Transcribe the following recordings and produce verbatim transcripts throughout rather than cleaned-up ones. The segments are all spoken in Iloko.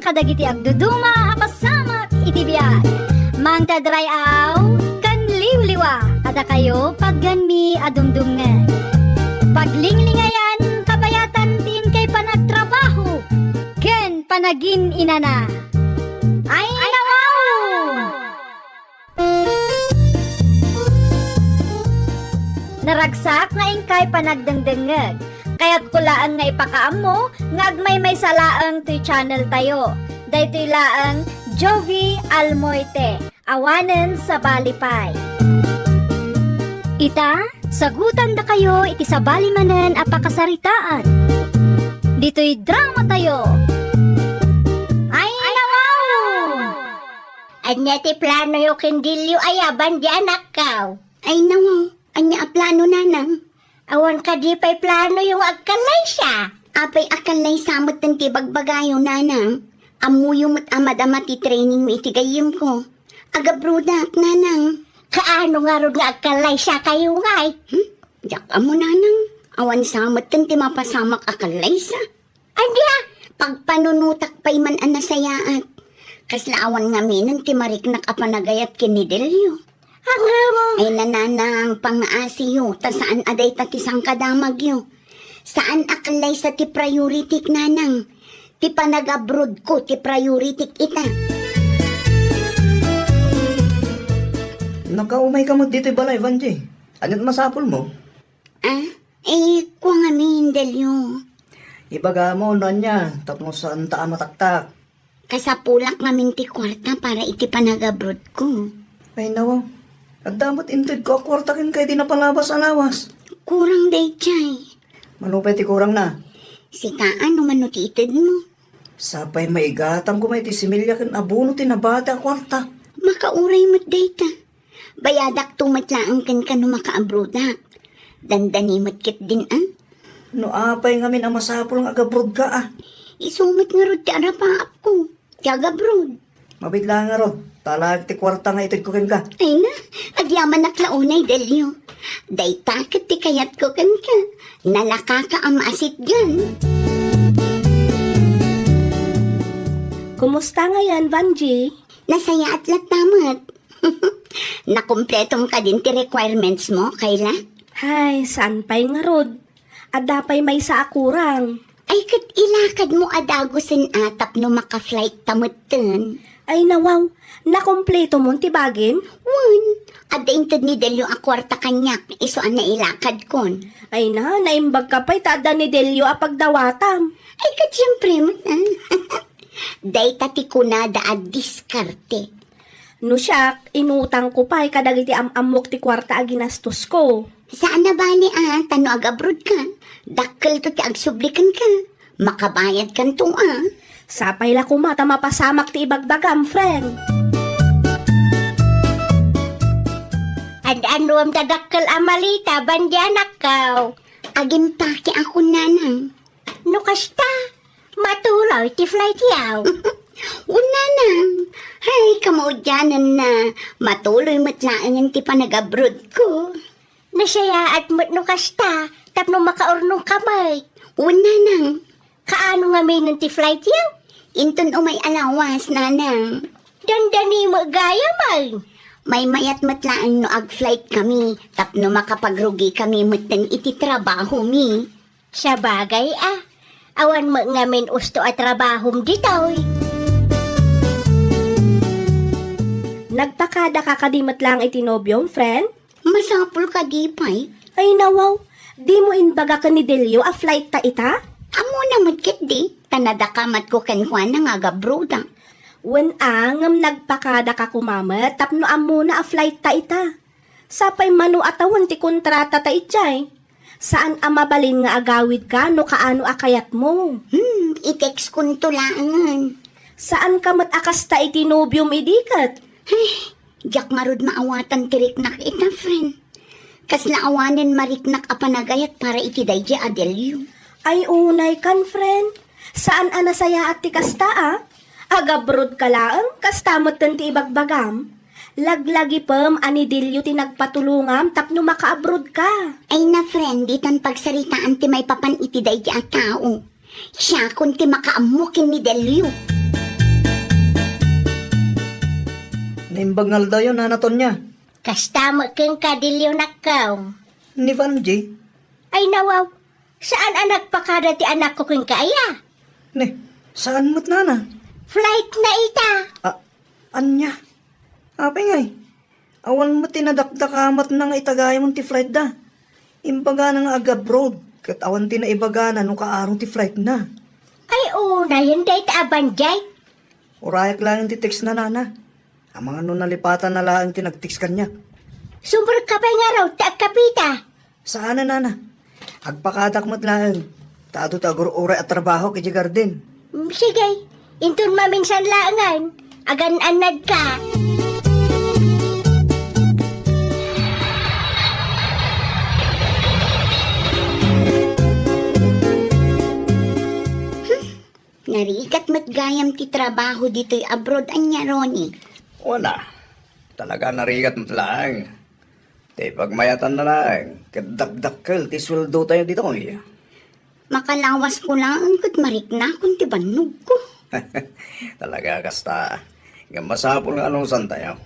kadagiti agduduma a pasamak iti biag. Mangted ray-aw ken liwliwa, adakayo pagganmi a dumdumngeg. Paglinglingayan, kabayatan ti inkay panagtrabaho ken panagin-inana. Ay, nawaw! Naragsak nga inkay panagdengdengngeg. Kayatko laeng nga ipakaammo nga agmaymaysa laeng toy channel tayo. Daytoy laeng Jovi Almoite, awanen sabali pay. Ita, sagutandakayo iti sabali manen a pakasaritaan. Ditoy drama tayo. Ay, nawaw! Ania ti planoyo ken Delio aya, Bandi anakko? Ay, nawaw. Ania a plano, nanang? Awan kadi pay planoyo nga agkallaysa? Apay a kallaysa metten ti bagbagayo, nanang? Ammoyo met a madama ti trainingmo iti gayyemko. Agabrodak, nanang. Kaano ngarud nga agkallaysakayo ngay? Hmm? Diak ammo, nanang. Awan sa metten ti mapasamak a kallaysa. Ania? Pagpanunotak pay man a nasayaat. Kasla awan ngaminen ti mariknak a panagayat ken ni Delio. Agam! Ay, nanang, pangngaasiyo, ta saan a dayta ti sangkadamagyo. Saan a kallaysa ti priority-k, nanang. Ti panag-abroad-ko ti priority-k ita. Nakaumayka met ditoy balay, Vanji. Ania't masapulmo? Ah? Eh, kua ngamin, Delio. Ibagamo no ania, tapno saanta a mataktak. Kasapulak ngamin ti kuarta para iti panag-abroad-ko. Ay, nawaw. Adda met intedko a kuarta kenka iti napalabas a lawas. Kurang daydiay. Mano pay ti kurangna? Sika, no mano ti itedmo? Sapay maigatam koma iti similya ken abono ti nabati a kuarta. Makauray met dayta. Bayadakto met laeng kenka no makaabrodak. Dandani met ketdin, a? No apay ngamin a masapul nga agabrodka, a? Isu met ngarud ti arapaapko, ti agabroad. Mabiit laeng ngarud, ta alaek ti kuarta nga itedko kenka. Ay na, agyamanak la unay, Delio. Dayta ket ti kayatko kenka. Nalakaka a maasitgan. Kumusta ngayan, Vanji? Nasayaat latta met. Nakumpletom kadin ti requirements mo, Kayla? Hay, saan pay ngarud? Adda pay maysa a kurang. Ay, ket ilakadmo a dagusen a tapno maka-flight ta metten. Ay, nawaw, nakumpletomon ti bagim? Wen, adda inted ni Delio a kuarta kaniak, isu a nailakadkon. Ay na, naimbagka pay ta adda ni Delio a pagdawatam. Ay, ket siempre met, a. Dayta ti kunada a diskarte. No siak, inutangko pay kadagiti am-ammok ti kuarta a ginastosko. Saan a bali a, ta no agabrodka, dakkelto ti agsubli kenka. Makabayadkanto a. Sapay la koma ta mapasamak ti ibagbagam, friend. Ad-annuem ta dakkel a maleta, Bandi anakko? Agimpake ako, nanang. No kasta, matuloy ti flight yaw. Wen, nanang. Hay, kamaudianenna. Matuloy met laengen ti panagabrodko. Nasayaat met no kasta, tapno makaurnongka met. Wen, nanang. Kaano ngaminen ti flight yaw? Inton umay a lawas, nanang. Dandani met gayam, ay. Maymayat met laeng no ag-flight kami, tapno makapagrugikami metten iti trabahomi. Sabagay a, awan met ngamin usto a trabahom ditoy. Nagpakadaka kadi met laeng iti nobiom, friend? Masapul kadi pay? Ay, nawaw, dimo imbaga ken ni Delio a flight ta ita? Ammona met ketdi, ta nadakamatko kenkuana nga agabroda. Wen a, ngem nagpakadaka koma met tapno ammona a flight ta ita. Sapay mano a tawen ti kontrata ta idiay. Saan a mabalin nga agawidka no kaano a kayatmo. Hmm, i-textkonto laengen. Saanka met a kasta iti nobiom idi ket? Ay, diak ngarud maawatan ti riknak ita, friend. Kasla awanen mariknak a panagayat para iti daydiay a Delio. Ay, unaykan, friend. Saan a nasayaat ti kasta, a? Agabrodka laeng, kasta metten ti ibagbagam. Laglagipem a ni Delio ti nagpatulongam tapno makaabrodka. Ay na, friend, ditan pagsaritaan ti maipapan iti daydi a tao. Siakon ti makaammo ken ni Delio. Imbag nga aldaw, Nana Tonya. Kasta met kenka, Delio, nakkaw. Ni Vanji? Ay, nawaw. Saan a nagpakada ti anakko kenka aya? Ne, saan met, Nana? Flight na ita. Ah, ania? Apay ngay? Awan met ti nadakdakamatna nga itagayam ti flight da. Imbagana nga ag-abroad, ket awan ti naibagana no kaaro ti flight na. Ay, unayen dayta a Vanji. Urayak laeng ti text na, Nana. Amangan no nalipatan na laeng ti nag-text kaniak. Sumrekka pay ngarud ti agkapita. Saan a, Nana. Agpakadak met laeng. Ta adu ti agur-uray a trabahok idiay garden. Mm, sige. Inton maminsan laengen, agan-annadka. Hmm, narigat met gayam ti trabaho ditoy abroad, ania, Ronnie? Wen a, talaga narigat met laeng. Ti pagmayatanna laeng, ket dakdakkel ti sueldotayo ditoy. Makalawasko laeng ket mariknakon ti bannogko. Talaga kasta. Ngem masapul nga anusantayo.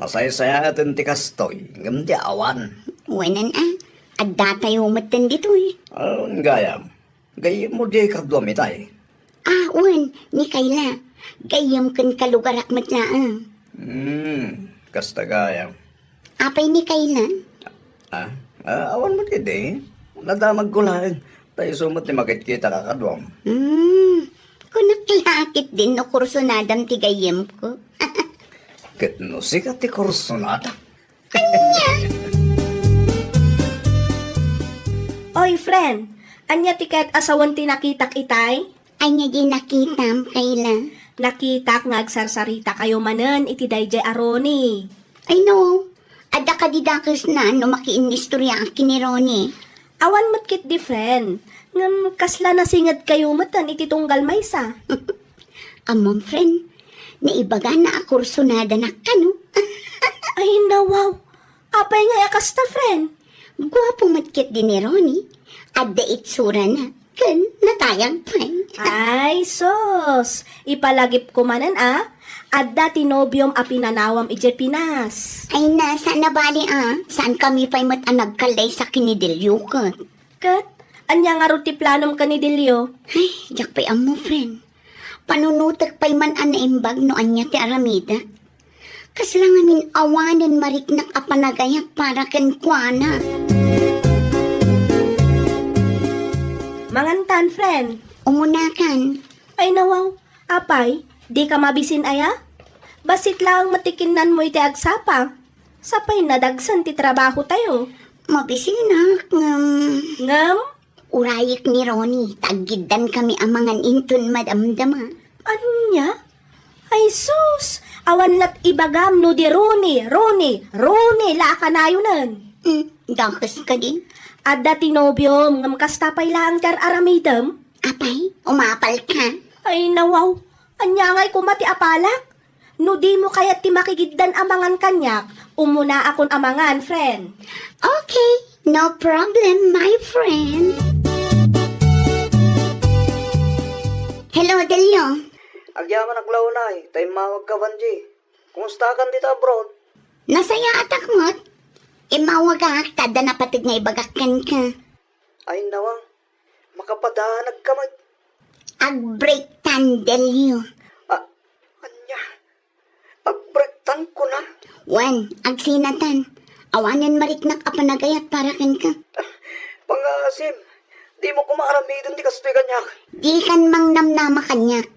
Masaysayaten ti kastoy, ngem ti awan. Wen a, addatayo metten ditoy. Awan gayam. Gayyemmo diay kaduam itay? Ah, wen, ni Kayla. Gayyem ken kalugarak met laeng. Hmm, kasta gayam. Apay ni Kayla? Ah, ah, awan met idi. Nadamagko laeng. Ta isu met ti makitkitak a kaduam. Hmm, kunak la ketdin no kursunadam ti gayyemko. Ket no sika ti kursunada? Ania? Oy, friend, ania ti ket a sawen ti nakitak itay? Ania diay nakitam, Kayla? Nakitak nga agsarsarita kayo manen iti daydiay a Ronnie. Ay no, adda kadi dakesna no makiinnistoriaak ken ni Ronnie. Awan met ketdi, friend, ngem kasla nasinged kayo metten iti tunggal maysa. Ammom, friend, naibagana a kursunadanak kano. Ay, nawaw. Apay ngay a kasta, friend? Guapo met ketdi ni Ronnie. Adda itsurana ken natayag pay. Ay, sus! Ipalagipko manen a, adda ti nobiom a pinanawam idiay Pinas. Ay, na, saan a bali a, saankami pay met a nagkallaysa ken ni Delio ket. Ket, ania ngarud ti planom ken ni Delio? Ay, diak pay ammo, friend. Panunotek pay man a naimbag no ania ti aramidek. Kasla ngamin awanen mariknak a panagayat para kenkuana. Mangantan, friend. Umunakan. Ay, nawaw. Apay, dika mabisin aya? Bassit laeng met ti kinnanmo iti agsapa. Sapay nadagsen ti trabahotayo. Mabisinak, ngem. Ngem? Urayek ni Ronnie, ta aggiddankami a mangan inton madamdama. Ania? Ay sus! Awan lat ibagam no di Ronnie, Ronnie, Ronnie la a kanayonen. Hmm, dakes kadi? Adda ti nobiom, ngem kasta pay laeng ti ar-aramidem. Apay, umapalka? Ay, nawaw. Ania ngay koma ti apalak? No dimo kayat ti makigiddan a mangan kaniak, umunaakon a mangan, friend. Okay, no problem, my friend. Hello, Delio. Agyamanak la unay, ta immawagka, Vanji. Kumustakan dita abroad? Nasayaatak met. Immawagak, ta adda napateg nga ibagak kenka. Ay, nawa. Makapadanagka met. Agbreaktan, Delio. Ah, ania? Agbreaktan kuna? Wen, agsinatan. Awanen mariknak a panagayat para kenka. Pangaasim, dimo koma aramiden ti kastoy kaniak. Dikan mangnamnama kaniak.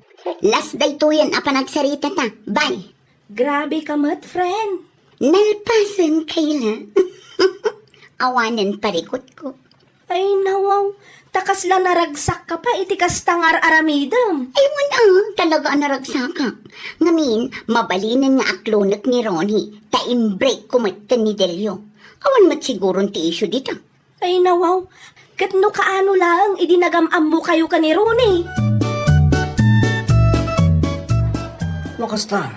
Last daytoyen a panagsaritata. Bye. Grabe ka met, friend. Nalpasen, Kayla. Awanen parikutko. Ay, nawaw. Ta kasla naragsak ka pa iti kasta nga ar-aramidem. Ay, wen a, talaga a naragsakak. Ngamin, mabalinen nga aklonek ni Ronnie, ta imbreakko met ken ni Delio. Awan met siguron ti issue dita. Ay, nawaw. Ket no kaano laeng idi nagam-ammokayo ken ni Ronnie? No kasta,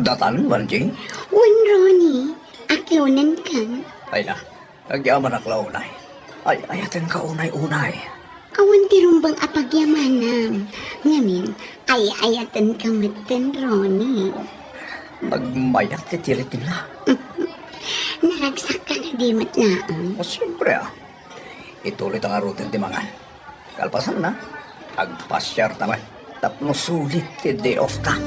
datan, Vanji? Wen, Ronnie. Aklonenkan. Ay na, agyamanak la unay. Ay, ayatenka unay-unay. Awan ti rumbeng a pagyamanam. Ngamin, ay-ayatenka metten, Ronnie. Nagmayat ti tiritna. Naragsak ka kadi met laeng? O, siyempre, ah. Ituloy ta ngaruden ti mangan. Kalpasanna, agpasiar ta met tapno sulit ti day off ta.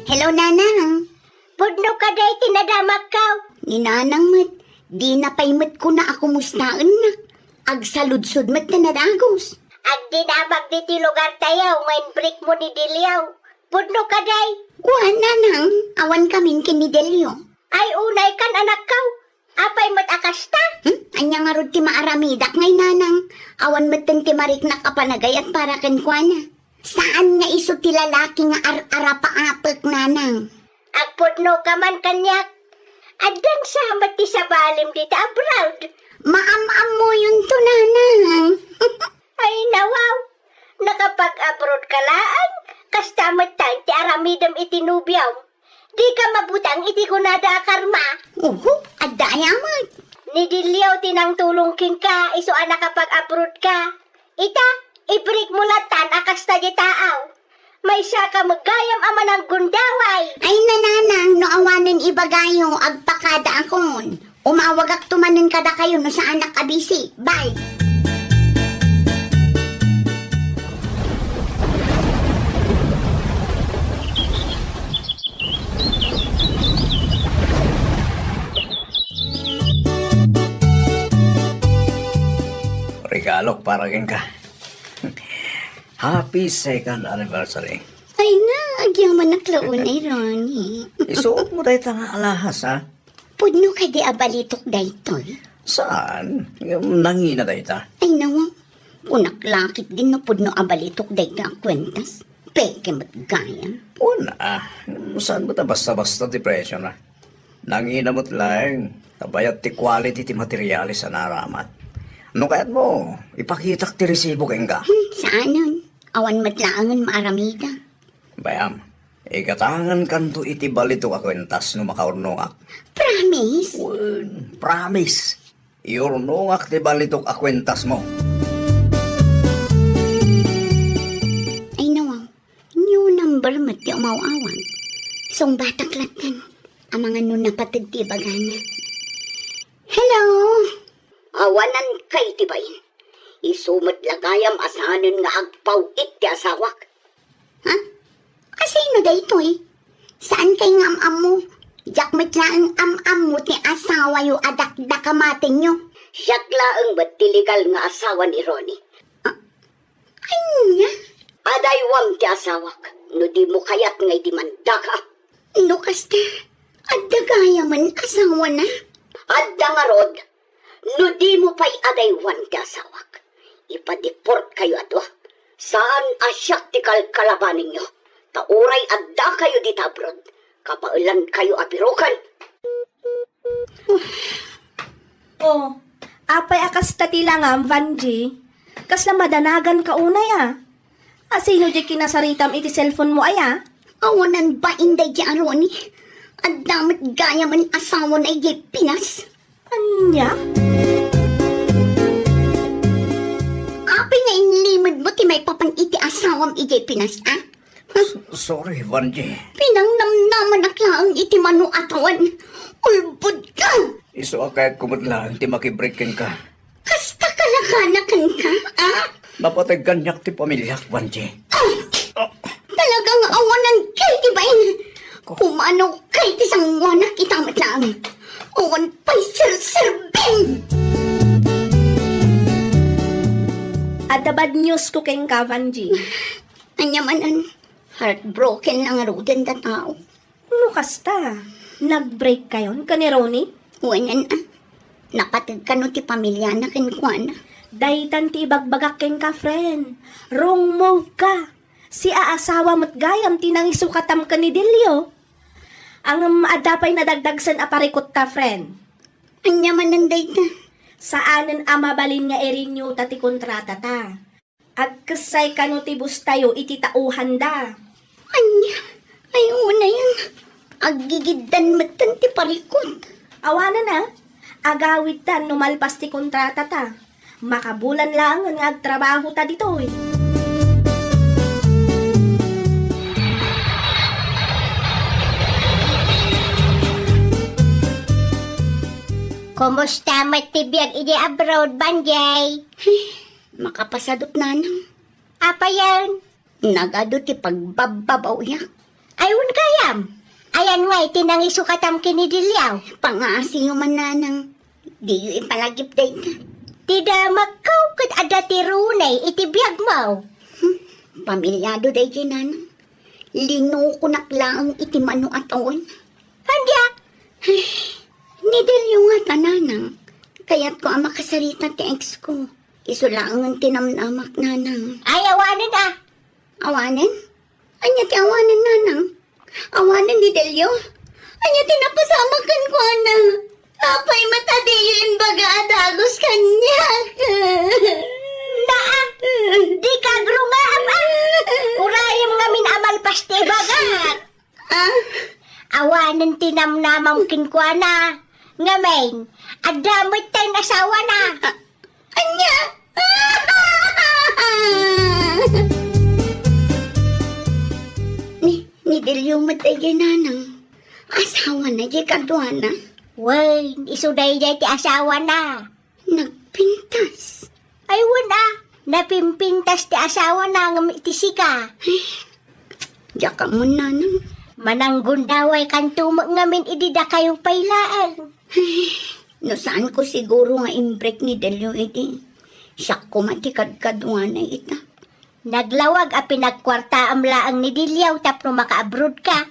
Hello, Nanang. Pudno kadi ti nadamakko. Ni Nanang met, dina pay met kuna a kumustaennak. Agsaludsod met ti nadagus. Agdinamag ditoy lugartayo nga inbreak mo ni Delio. Pudno kadi? Wen, Nanang, awan kamin ken ni Delio. Ay, unay kan, anakko. Apay met a kasta? Hmm? Ania ngarud ti maaramidak ngay, Nanang? Awan metten ti mariknak a panagayat para kenkuana. Saan nga isu ti lalaki nga ar-arapaapek, Nanang. Agpudno ka man kaniak. Addan sa met ti sabalim dita abroad. Maam-ammuyonto, Nanang. Ay, nawaw. Nakapag-abroad ka laeng. Kasta met ti aramidem iti nobiom. Dika mabutang iti kunada a karma. Uhu, adda aya met. Ni Delio ti nangtulong kenka isu a nakapag-abroad ka. Ita, ibreak mo latan a kasta di taaw. Maysa ka met gayam a mananggundaway. Ay, Nanang, no awanen ibagayo, agpakadaakon. Umawagakto manen kadakayo no saanak a busy. Bye! Regalok para kenka. Happy second anniversary. Ay na, agyamanak la unay, Ronnie. Isuot mo dayta nga alahas, ha? Pudno kadi a balitok daytoy? Saan? Nangina dayta. Ay, nawa. Kunak la ketdin no pudno a balitok dayta a kuentas. Peke met gayam. Wen a, saan met a basta-basta ti presyo na? Nangina met laeng, ta bayat ti quality ti materials a naaramat. No kayatmo, ipakitak ti resibo kenka. Hmm, saanen? Awan met laengen maaramida. Bayam, igatangankanto iti balitok a kuentas no makaurnongak. Promise? Wen, promise. Iurnongak ti balitok a kuentasmo. Ay, nawa. New number met ti umaw-awan. Sungbatak latten. Amangan no napateg ti ibagana. Hello? Awanan kay ti bain. Isu met la gayam a saanen nga agpaw-it ti asawak. Ha? Asino daytoy? Saan kay nga am-ammo? Diak met laeng am-ammo ti asawayo a dakdakamatenyo. Siak laeng met ti legal nga asawa ni Ronnie. Ah, ania? Adaywam ti asawak no dimo kayat nga idimandaka. No kasta, adda gayamen asawana? Adda ngarud. No dimo pay adaywan ti asawak, ipa-deportkayo a dua. Saan a siak ti kalkalabanenyo, ta uray addakayo dita abroad, kabaelankayo a biroken. Oh, apay a kasta ti langam, Vangie? Kasla madanagan ka unay a. Asino diay kinasaritam iti cellphone mo aya? Awanan bain daydiay a Ronnie. Adda met gayamen asawana idiay Pinas. Ania? Apay nga inlimedmo ti maipapan iti asawam idiay Pinas, a? S-, sorry, Vangie. Pinangnamnamanak laeng iti mano a tawen. Ulbodka! Isu a kayatko met laeng ti makibreak kenka. Kasta kalakana kenka, a? Napateg kaniak ti pamiliak, Vangie. Ah! Talaga nga awanan kay ti bain. Ko- Kumano kay ti sanguanak ita met laeng. Awan pay serserbing! Adda bad news ko kenka, Vangie. Ania manen, heartbroken na ngaruden ta tao. No kasta, nag-break kayon ken ni Ronnie? Wen a. Napateg kano ti pamiliana kenkuana. Daytan ti ibagbagak kenka, friend. Wrong move ka. Siaasawa met gayam ti nangisukatam ken ni Delio. Ngem adda pay nadagdagsen a parikutta, friend. Ania manen dayta? Saanen a mabalin nga i-renew ta ti kontratata. Agkessay kano ti bustayo iti tauhanda. Ania? Ay, unayen. Aggigiddan metten ti parikut. Awanen a, agawidtan no malpas ti kontratata. Makabulan laengen nga agtrabahota ditoy. Kumusta met ti biag idi abroad, Banjay? Makapasadut, Nanang. Apayen? Nagadu ti pagbabbabawiak. Ay, wen gayam. Ayan nga iti nangisukatam ken ni Dilio. Pangaasiyo man, Nanang. Diyo ipalagip dayta. Ti damakko ket adda ti runay iti biagmo. Hmm, pamilyado daydiay, Nanang. Linukonak laeng iti mano a tawen. Ania? Ni Delio ngata, Nanang. Kayatko a makasarita ti ex ko. Isu laengen ti namnamak, Nanang. Ay, awanen a. Awanen? Ania ti awanen, Nanang? Awanen ni Delio? Ania ti napasamak kenkuana? Apay met a diyo imbaga a dagus kaniak? Naa, dika agrungaam a. Urayem ngamin a malpas ti ibagak. Ah? Awanen ti namnamam kenkuana. Ngamin, adda met tayon asawana. Ah, ania? Ni, ni Delio met daydiay, Nanang. Asawana diay kaduana? Wen, isu daydiay ti asawana. Nagpintas. Ay, wen a, napimpintas ti asawana ngem iti sika. Ay, diak ammo, Nanang. Mananggundawaykanto met ngamin idi dakayo pay laeng. Ay, no saanko siguro nga imbreak ni Delio idi, siak koma ti kadkaduana ita. Naglawag a pinagkuartaam laeng ni Delio tapno makaabroad ka.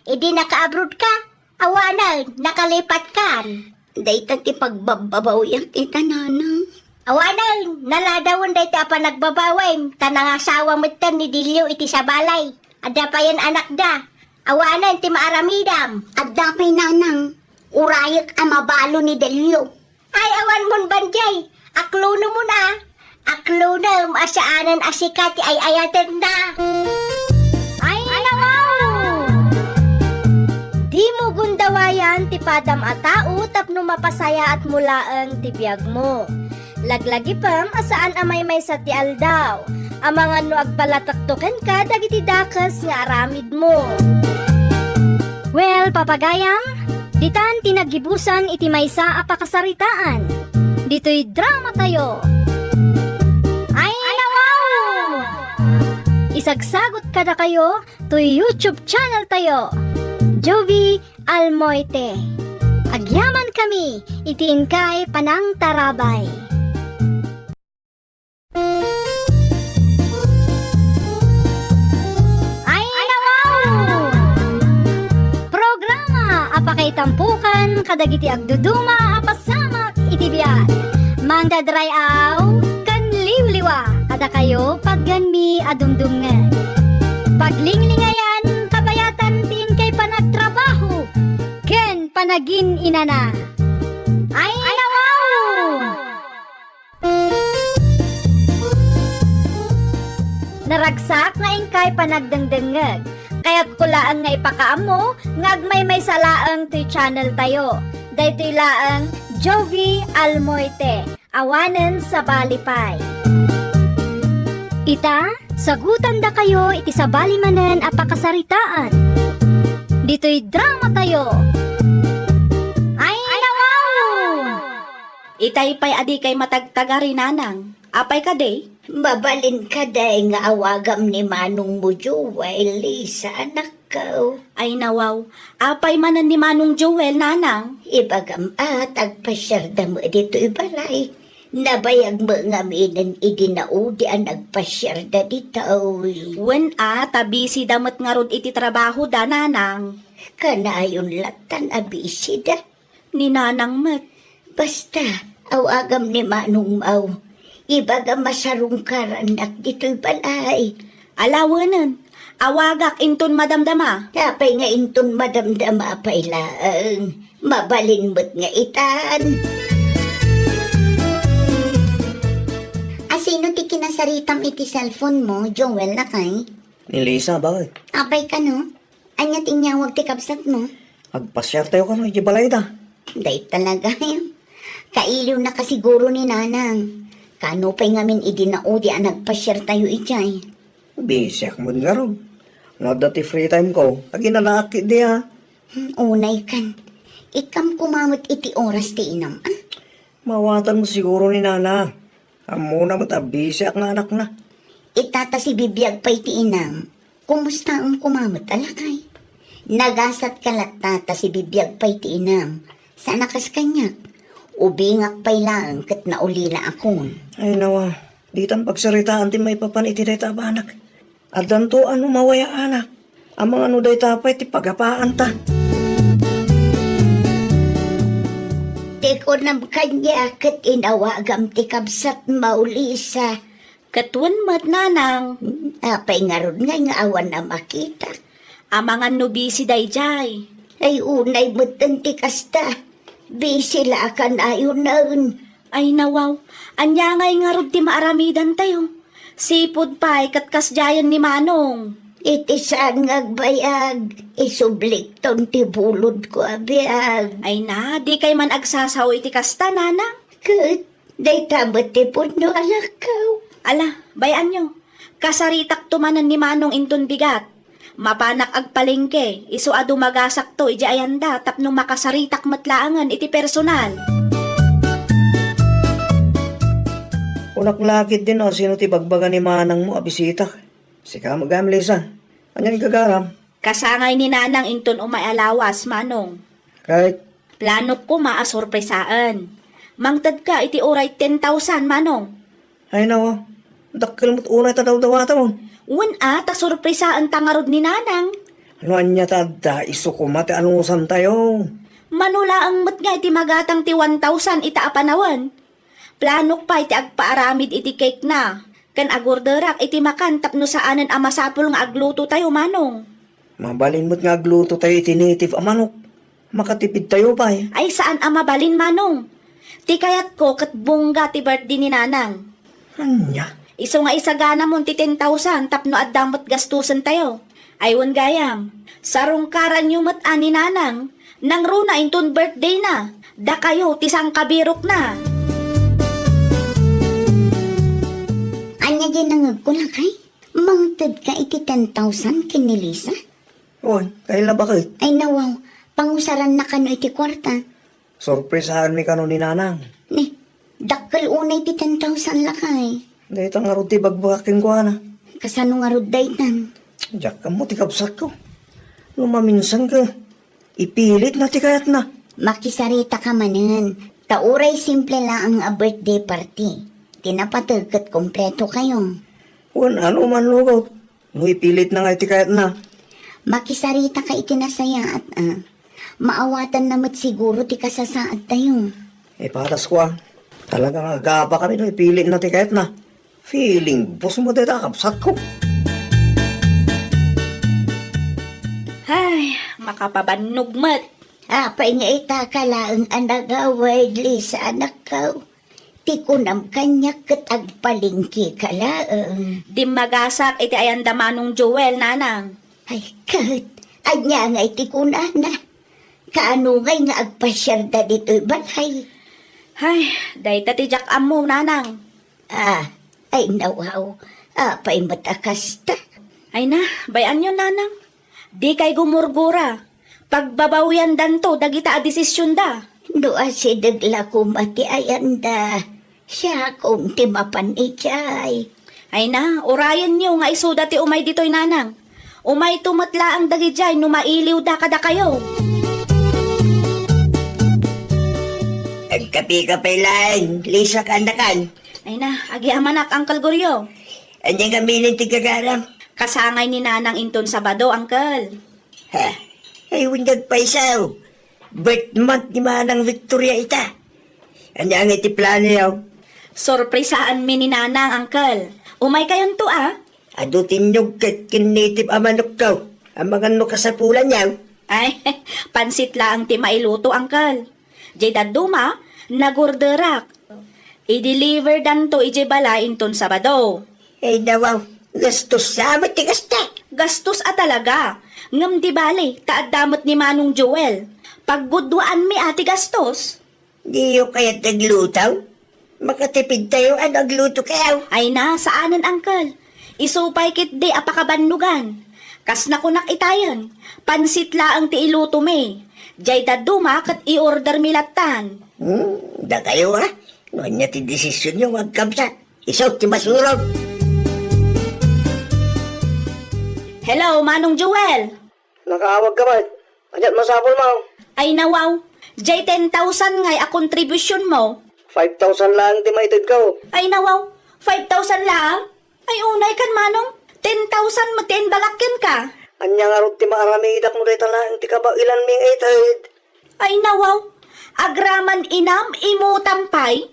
Idi nakaabroad ka, awanen, nakalipatkan. Dayta ti pagbabbabawiak ita, Nanang. Awanen, naladawen dayta a panagbabawim, ta nangasawa metten ni Delio iti sabalay. Adda payen anakda. Awanen ti maaramidam. Adda pay, Nanang. Urayek a mabalo ni Delio. Ay, awan mon, Banjay. Aklonomon a. Aklonem a saanen a sika ti ay-ayatenna. Ay, nawaw! Dimo gundawayan ti padam a tao tapno mapasayaatmo laeng ti biagmo. Laglagipem a saan a maymaysa ti aldaw. Amangan no agpalatekto kenka dagiti dakes nga aramidmo. Well, papagayam, ditan ti naggibusan iti maysa a pakasaritaan. Ditoy dramatayo. Ay, nawaw! Isagsagot kadakayo toy YouTube channel tayo, Jovie Almoite. Agyamankami iti inkay panangtarabay. Ay, nawaw! Programa a pakaitampukan kadagiti agduduma a pasamak iti biag. Mangdadray-aw ken liwliwa kadakayo patgenmi a dumdumngeg. Paglinglingayan, kabayatan ti inkay panagtrabaho ken panagin-inana. Ay, nawaw! Naragsak nga inkay panagdengdengngeg. Kayatko laeng nga ipakaammo nga agmaymaysa laeng toy channel tayo. Daytoy laeng Jovie Almoite, awanen sabali pay. Ita, sagutandakayo iti sabali manen a pakasaritaan. Ditoy dramatayo. Ay, nawaw! Itay pay a dikay matagtagari, Nanang. Apay kadi? Mabalin kadi nga awagam ni Manongmo Joel, Lisa, anakko? Ay, nawaw. Apay manen ni Manong Joel, Nanang? Ibagam a, ta agpasiarda met ditoy balay. Nabayag met ngaminen idi naudi a nagpasiarda ditoy. Wen a, ta busy da met ngarud iti trabahoda, Nanang. Kanayon lattan a busy da. Ni Nanang met. Basta, awagam ni Manongmo. Ibagam a sarungkarannak ditoy balay. Alawenen, awagak inton madamdama. Apay nga inton madamdama pay laeng? Mabalin met nga itan. Asino ti kinasaritam iti cellphone mo, Joel, lakay? Ni Lisa, baket. Apay kano? Ania ti inyawag ti kabsatmo? Agpasiartayo kano iti balayda. Dayta talaga. Kailiwnaka siguro ni Nanang. Kano pay ngamin idi naudi a nagpasiartayo idiay? Busyak met ngarud. No adda ti free time ko, aginanaak ketdi a. Hmm, unay kan. Ikkam koma met iti oras ti inam, a? Mawatanmo siguro ni Nana. Ammona met a bisiak nga anakna. Ita ta sibibiag pay ti inam, kumustaem koma met a lakay? Nagasatka latta ta sibibiag pay ti inam, saan a kas kaniak. Ubingak pay laeng ket naulilaakon. Ay, nawa, ditan pagsaritaan ti maipapan iti dayta a banak. Addanto a no mawayaanak. Amangan no dayta pay ti pagapaanta. Ti kunam kaniak ket inawagam ti kabsatmo, Lisa. Ket wen met, nanang. Apay ngarud ngay nga awan a makitak? Amangan no busy daydiay. Ay, unay metten ti kasta. Busy la a kanayonen. Ay, nawaw. Ania ngay ngarud ti maaramidantayo? Sipud pay ket kasdiayen ni Manong. Iti saan nga agbayag, isublikton ti bulodko a biag. Ay na, dikay man agsasao iti kasta, nanang. Ket dayta met ti pudno a lakkaw. Ala, bay-anyo. Kasaritakto manen ni Manong inton bigat. Mapanak agpalengke, isu a dumagasakto idiay ayanda tapno makasaritak met laengen iti personal. Kunak la ketdin no sino ti bagbaga ni manangmo a bisitak. Sika met gayam, Lisa. Ania igagaram? Kasangay ni nanang inton umay a lawas, Manong. Ket? Planok koma a sorpresaen. Mangtedka iti uray ten thousand, Manong. Ay, nawa. Dakkel met unay ta dawdawatem. Wen a, ta sorpresaenta ngarud ni nanang. No ania ta adda, isu koma ti anusantayo. Mano laeng met nga iti magatang ti one thousand ita a panawen. Planok pay ti agpaaramid iti cake na, ken agorderak iti makan tapno saanen a masapul nga aglutotayo, Manong. Mabalin met nga aglutotayo iti native a manok. Makatipidtayo pay. Ay, saan a mabalin, Manong. Ti kayatko ket bongga ti birthday ni Nanang. Ania? Isu nga isaganamon ti ten thousand tapno adda met gastusentayo. Ay, wen gayam, sarungkaranyo met a ni Nanang, nangruna inton birthday na, dakayo ti sangkabirokna. Ania diay nangegko, lakay? Mangtedka iti ten thousand ken ni Lisa? Oy, kayla baket? Ay, nawaw, pangusaranna kano iti kuarta. Sorpresaanmi kano ni Nanang. Ni, dakkel unay ti ten thousand, lakay. Dayta ngarud ti bagbagak kenkuana. Kasano ngarud daytan? Diak ammo ti kabsatko. No maminsan ka, ipilitna ti kayatna. Makisaritaka manen, ta uray simple laeng a birthday party. Ti napateg ket kompletokayo. Wen, ano man lugaw, no ipilitna nga iti kayatna. Makisaritaka iti nasayaat, a. Maawatanna met siguro ti kasasaadtayo. Ipatasko, a. Talaga nga agapa kami no ipilitna ti kayatna. Feeling boss mo dayta a kabsatko. Ay, makapabannog met. Apay nga ita ka laeng a nagawid, Lisa, anakko? Ti kunam kaniak ket agpalengkeka laeng. Dimmagasak iti ayanda Manong Joel, Nanang. Ay, ket, ania ngay ti kunana? Kaano ngay nga agpasiarda ditoy balay? Ay, dayta ti diak ammo, Nanang. Ah, ay, nawaw. Apay met a kasta? Ay na, bay-anyo, Nanang. Dikay gumurgura. Pagbabawiandanto dagita a desisionda. No asideg la koma ti ayanda, siakon ti mapan idiay. Ay na, urayenyo nga isuda ti umay ditoy, Nanang. Umayto met laeng dagidiay no mailiwda kadakayo. Agkapika pay laeng, Lisa, kaanakan. Ay na, agyamanak, Uncle Goryo. Ania ngamin ti gagaram? Kasangay ni Nanang inton Sabado, Uncle. Ha? Ay, wen, agpayso. Birth month ni Manang Victoria ita. Ania ngay ti planoyo? Sorpresaanmi ni Nanang, Uncle. Umaykayonto, a. Adu ti inyugket ken native a manokko. Amangan no kasapulanyo. Ay, pansit laeng ti mailuto, Uncle. Diay dadduma, nagorderak. I-deliverdanto idiay balay inton Sabado. Ay, nawaw, gastos sa met ti kasta. Gastos a talaga. Ngem di bali, ta adda met ni Manong Joel. Paggudwaanmi a ti gastos. Diyo kayat agluto? Makatipidtayo a no aglutokayo. Ay na, saanen, Uncle. Isu pay ketdi a pakabannogan. Kas nakunak itayen, pansit laeng ti ilutomi. Jay dadduma ket i-ordermi lattan. Hmm, dakayo, a? No ania ti desisyonyo nga agkabsat? Isu ti masurog. Hello, Manong Joel. Nakaawag ka met. Ania ti masapulmo? Ay, nawaw. Jay ten thousand ngay a kontribusyonmo. Five thousand laeng ti maitedko. Ay, nawaw. Five thousand laeng? Ay, unay kan, Manong. Ten thousand met ti imbagak kenka. Ania ngarud ti maaramidak no dayta laeng ti kabaelanmi nga ited? Ay, nawaw. Agraman inam, imutam pay.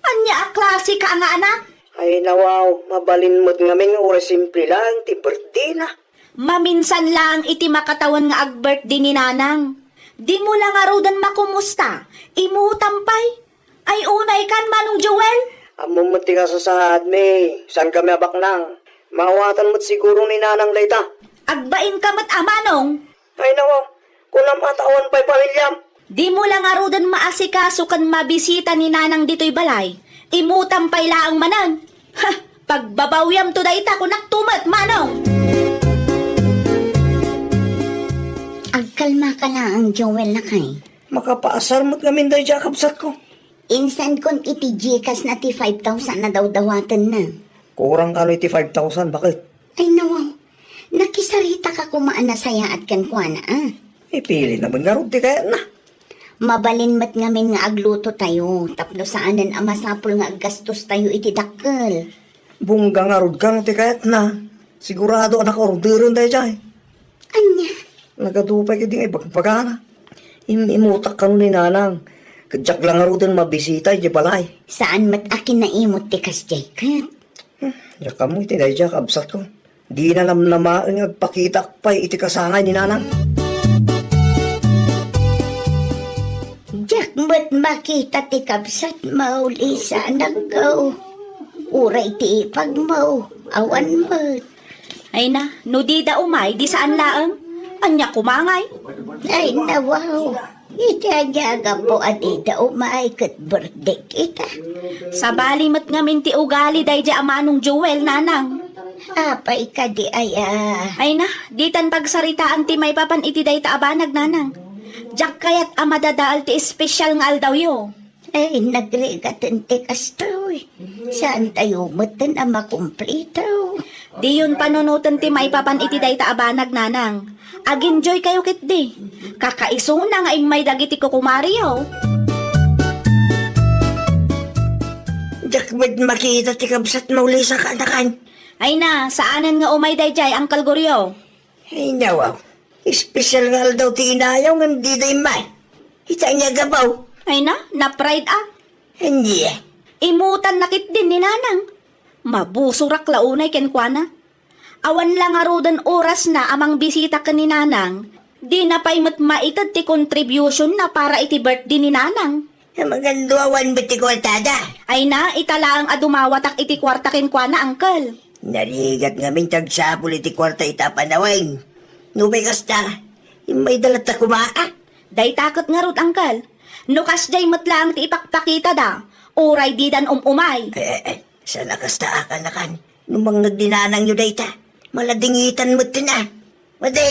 Ania a klase ka nga anak? Ay, nawaw. Mabalin met ngamin nga uray simple laeng ti birthdayna. Maminsan laeng iti makatawen nga agbirthday ni Nanang. Dimo la ngaruden makumusta. Imutam pay. Ay, unay kan, Manong Joel? Ammom met ti kasasaadmi, saankami a baknang. Maawatan met siguro ni Nanang dayta. Agbainka met a, Manong. Ay, nawaw, kunam a ta awan pay pamiliam. Dimo la ngaruden maasikaso ken mabisita ni Nanang ditoy balay. Imutam pay laeng manen. Ha! Pagbabawiamto dayta, kunakto met, Manong. Agkalmaka laeng, Joel, lakay. Makapaasar met ngamin daydiay a kabsatko. Insankon iti Gcash na ti five thousand a dawdawatenna. Kurang kano iti five thousand, baket? Ay, nawaw. Nakisaritak a koma a nasayaat kenkuana, a. Ipilit na met ngarud ti kayatna. Mabalin met ngamin nga aglutotayo tapno saanen a masapul nga aggastostayo iti dakkel. Bungga ngarud kano ti kayatna. Sigurado a nakaorderen daydiay. Ania? Nagadu pay kadi nga ibagbagana. Im-, imutak kano ni Nanang. Ket diak la ngaruden mabisita idiay balay. Saan met a kinaimut ti kasdiay ket? Hmm, diak ammo iti daydiay a kabsatko. Dina namnamaen nga agpakitaak pay iti kasangay ni Nanang. Diak met makita ti kabsatmo, Lisa, anak ko. Uray ti ipagmo, awan met. Ay na, no dida umay, di saan laeng. Ania koma ngay? Ay, nawaw. Iti ania a gapu a dida umay ket birthday kita. Sabali met ngamin ti ugali daydiay a Manong Joel, Nanang. Apay kadi aya? Ay na, ditan pagsaritaan ti maipapan iti dayta a banag, Nanang. Diak kayat a madadael ti espesyal nga aldawyo. Ay, nagrigaten ti kastoy. Saantayo metten a makumplito. Diyon panunoten ti maipapan iti dayta a banag, Nanang. Ag-enjoy kayo ketdi. Kakaisuna nga immay dagiti kukumariyo. Diak met makita ti kabsatmo, Lisa, kaanakan. Ay na, saanen nga umay daydiay, Uncle Goryo. Ay, nawaw. Espesyal nga aldaw ti inayaw ngem dida immay. Ita ania a gapu? Ay na, na-pride a. Ania? Imutanna ketdin ni Nanang. Mabusorak la unay kenkuana. Awan la ngaruden orasna a mangbisita ken ni Nanang. Dina pay met maited ti contribution na para iti birthday ni Nanang. Amangan no awan met ti kuartada. Ay na, ita laeng a dumawatak iti kuarta kenkuana, Uncle. Narigat ngamin ti agsapul iti kuarta ita a panawen. Nupay kasta, immayda latta koma, a? Dayta ket ngarud, Uncle. No kasdiay met laeng ti ipakpakitada, uray didan um-umay. Ay, ay, ay, saan a kasta a kaanakan? No mangngeg ni Nanangyo dayta, maladingitan metten a. Madi!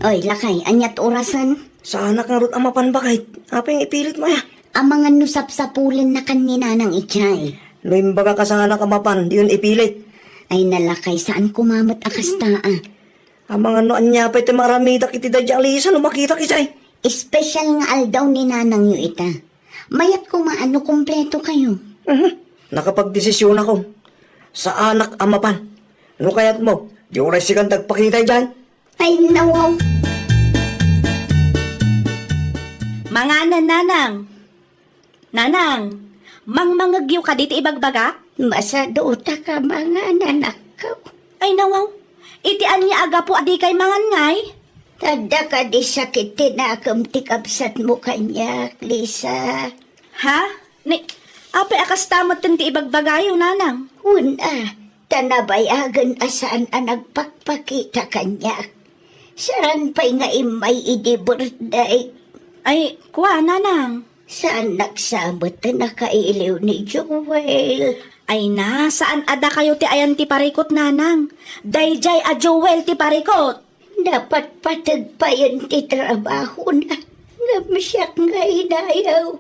Oy, lakay, aniat orasen? Saanak ngarud a mapan, baket. Apay nga ipilitmo aya? Amangan no sapsapulennakan ni Nanang idiay. No imbagak a saanak a mapan, diyon ipilit. Ay, na lakay, saan koma met a kasta a. Amangan no ania pay ti maaramidak iti daydiay a Lisa no makitak idiay. Espesyal nga aldaw ni Nanangyo ita. Mayat koma a no kumpleto kayo. Mhm. Nakapagdesisyon ako. Saanak a mapan. No kayatmo, di uray sikan ti agpakita idiay. Ay, nawaw. Manganen, Nanang. Nanang, mangmangegyo kadi ti ibagbagak? Masadutaka mangan, anakko. Ay, nawaw. Iti ania a gapu a dikay mangan ngay? Adda kadi sakit ti nakem ti kabsatmo kaniak, Lisa? Ha? Ni, apay a kasta metten ti ibagbagayo, Nanang? Wen a, ta nabayagen a saan a nagpakpakita kaniak. Saan pay nga immay idi birthday. Ay, kua, Nanang. Saan naksamet a nakailiw ni Joel. Ay na, saan a dakayo ti ayan ti parikut, nanang? Daydiay a Joel ti parikut. Napatpateg payen ti trabahona ngem siak nga inayaw.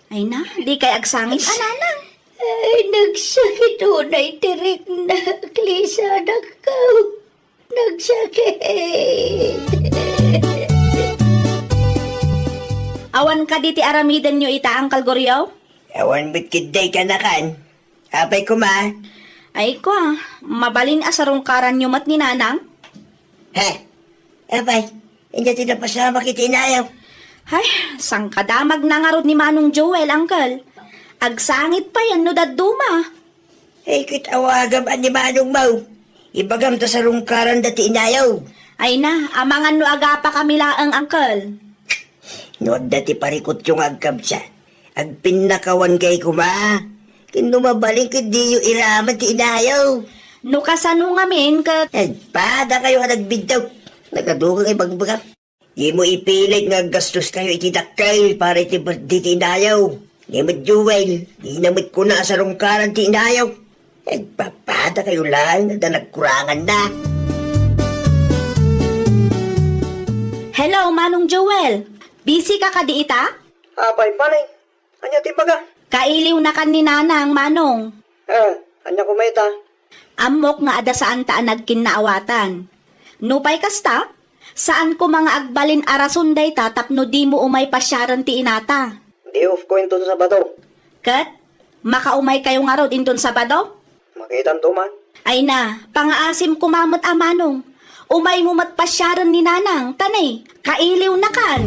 Ay na, dikay agsangit a, nanang. Ay, nagsakit unay ti riknak, Lisa, anak ko. Nagsakit. Awan kadi ti aramidenyo ita, Uncle Goryo? Awan met ketdi, kanakan. Apay koma? Ay, kua, mabalin a sarungkaranyo met ni nanang? He? Apay, ania ti napasamak iti inayaw? Hay, sangkadamagna ngarud ni Manong Joel, Uncle. Agsangit payen no dadduma. Ay, ket awagam a ni manongmo. Ibagam ta sarungkaranda ti inayaw. Ay na, amangan no agapakami laeng, Uncle. No adda ti parikutyo nga agkabsat, agpinnakawankay koma. Ken no mabalin ket diyo iraman ti inayaw. No kasano ngamin ket? Agpadakayo a nagbiddaw. Nagadugang ibagbagam. Dimo ipilit nga aggastoskayo iti dakkel para iti birthday ti inayaw. Ni met Joel, dina met kuna a sarungkaran ti inayaw. Agpapadakayo laeng adda nagkuranganna. Hello, Manong Joel. Busy ka kadi ita? Apay, Manong. Ania ti ibaga? Kailiwnakan ni Nanang, Manong. Eh, ania koma ita? Ammok nga adda saanta a nagkinnaawatan. Nupay kasta, saan koma nga agbalin a rason dayta tapno dimo umay pasiaren ti inata. Day off ko inton Sabado. Ket, makaumaykayo ngarud inton Sabado? Makitanto man. Ay na, pangaasim koma met a, Manong. Umaymo met pasiaren ni Nanang, ta ne, kailiwnakan.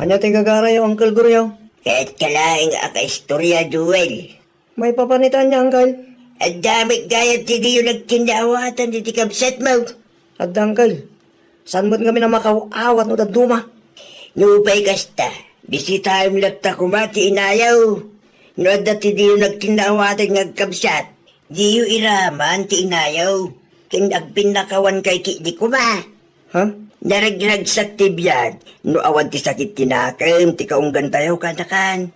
Ania ti gagarayo, Uncle Goryo? Ket kalaeng a kaistorya, Joel. Maipapan ita ania, Uncle? Adda met gayam ti diyo nagkinnaawatan iti kabsatmo. Adda, Uncle. Saan met ngamin a makaw-awat no dadduma? Nupay kasta, bisitaem latta koma ti inayaw. No adda ti diyo nagkinnaawatan nga agkabsat, diyo iraman ti inayaw. Ken agpinnakawankay ketdi koma. Ha? Naragragsak ti biag no awan ti sakit ti nakem ti kaunggantayo, kanakan.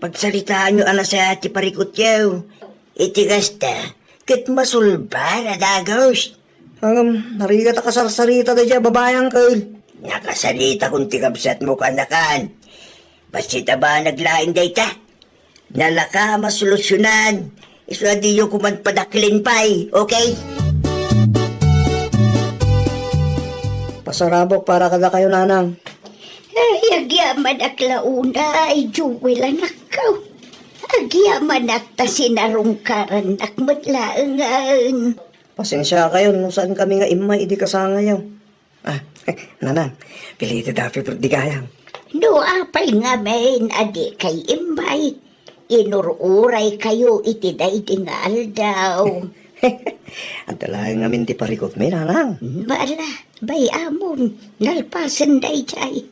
Pagsaritaanyo a nasayaat ti parikutyo. Iti kasta, ket masulbar a dagus. Ngem, narigat a kasarsarita daydiay a babai, Uncle. Nakasaritakon ti kabsatmo, kanakan. Bassit a banag laeng dayta. Nalaka a masolusyonan. Isu a diyo koman padaklen pay, okay? Pasarabok para kadakayo, Nanang. Ay, agyamanak la unay, Joel, anakko. Agyamanak ta sinarungkarannak met laengen. Pasensiakayon no saan kami nga immay idi kasangayo. Ah, Nanang, pilited happy birthday gayam. No apay ngamin a dikay immay, inur-uraykayo iti daydi nga aldaw. Adda laeng ngamin ti parikutmi, Nanang. Bala, bay-amon, nalpasen daydiay.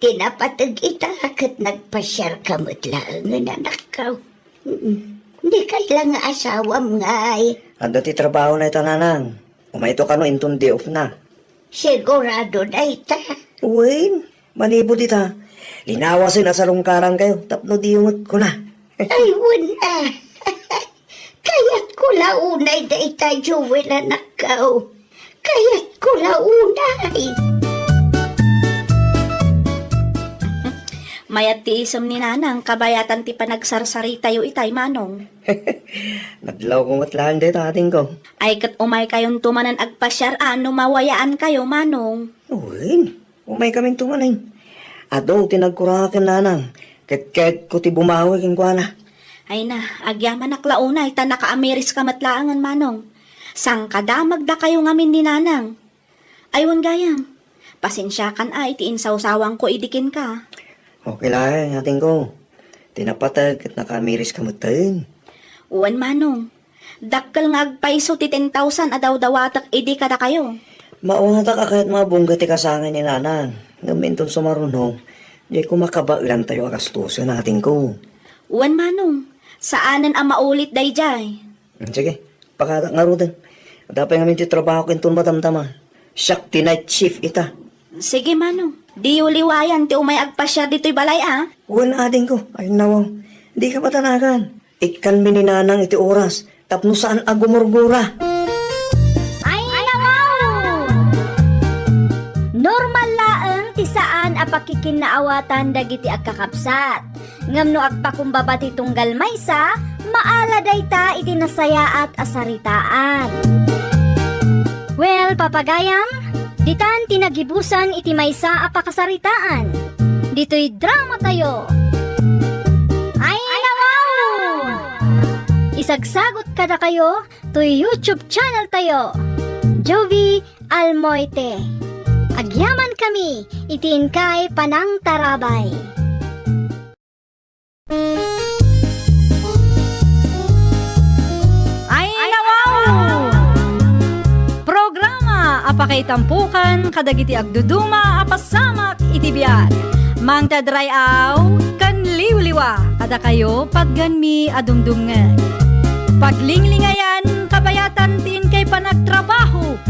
Ti napateg ita ket nagpasiarka met laengen, anakko. Mm. Dikay la nga asawam ngay. Adda ti trabahona ita, Nanang. Umayto kano inton day off na. Sigurado dayta? Wen, manipud ita, linawasen a sarungkarankayo tapno diyo met kuna. Ay, wen a. Kayatko la unay dayta, Joel, anakko. Kayatko la unay. Mayat ti isem ni Nanang, kabayatan ti panagsarsaritayo itay, Manong. Nadlawko met laeng dayta, adingko. Ay, ket umaykayonto manen agpasiar a no mawayaankayo, Manong. Wen, umaykaminto manen. Adu ti nagkuraken, Nanang. Ket kayatko ti bumawi kenkuana. Ay na, agyamanak la unay ta nakaamiriska met laengen, Manong. Sangkadamagdakayo ngamin ni Nanang. Ay, wen gayam, pasensiakan a iti insawsawanko idi kenka. Okay laeng, adingko. Ti napateg ket nakaamiriska metten. Wen, Manong. Dakkel nga agpayso ti ten thousand a dawdawatek idi kadakayo. Maawatak a kayat mabungga ti kasangay ni Nanang. Ngem inton sumaruno, dayko makabaelantayo a gastosen, adingko. Wen, Manong. Saanen a maulit daydiay. Hmm, sige, pakadak ngaruden. Adda pay ngamin ti trabahok inton madamdama. Siak ti night shift ita. Sige, Manong. Diyo liwayan ti umay agpasiar ditoy balay, a? Wen, adingko. Ay, nawaw. Dika patanagan. Ikkanmi ni Nanang iti oras tapno saan a gumurgura. Ay, nawaw! Normal laeng ti saan a pakikinnaawatan dagiti agkakabsat. Ngem no agpakumbaba ti tunggal maysa, maala dayta iti nasayaat a saritaan. Well, papagayam, ditan ti nagibusan iti maysa a pakasaritaan. Ditoy drama tayo. Ay, nawaw! Isagsagot kadakayo toy YouTube channel tayo, Jovie Almoite. Agyaman kami iti inkay panangtarabay. Ay, nawaw! Programa a pakaitampukan kadagiti agduduma a pasamak iti biag. Mangted ray-aw ken liwliwa kadakayo patgenmi a dumdumngeg. Paglinglingayan, kabayatan ti inkay panagtrabaho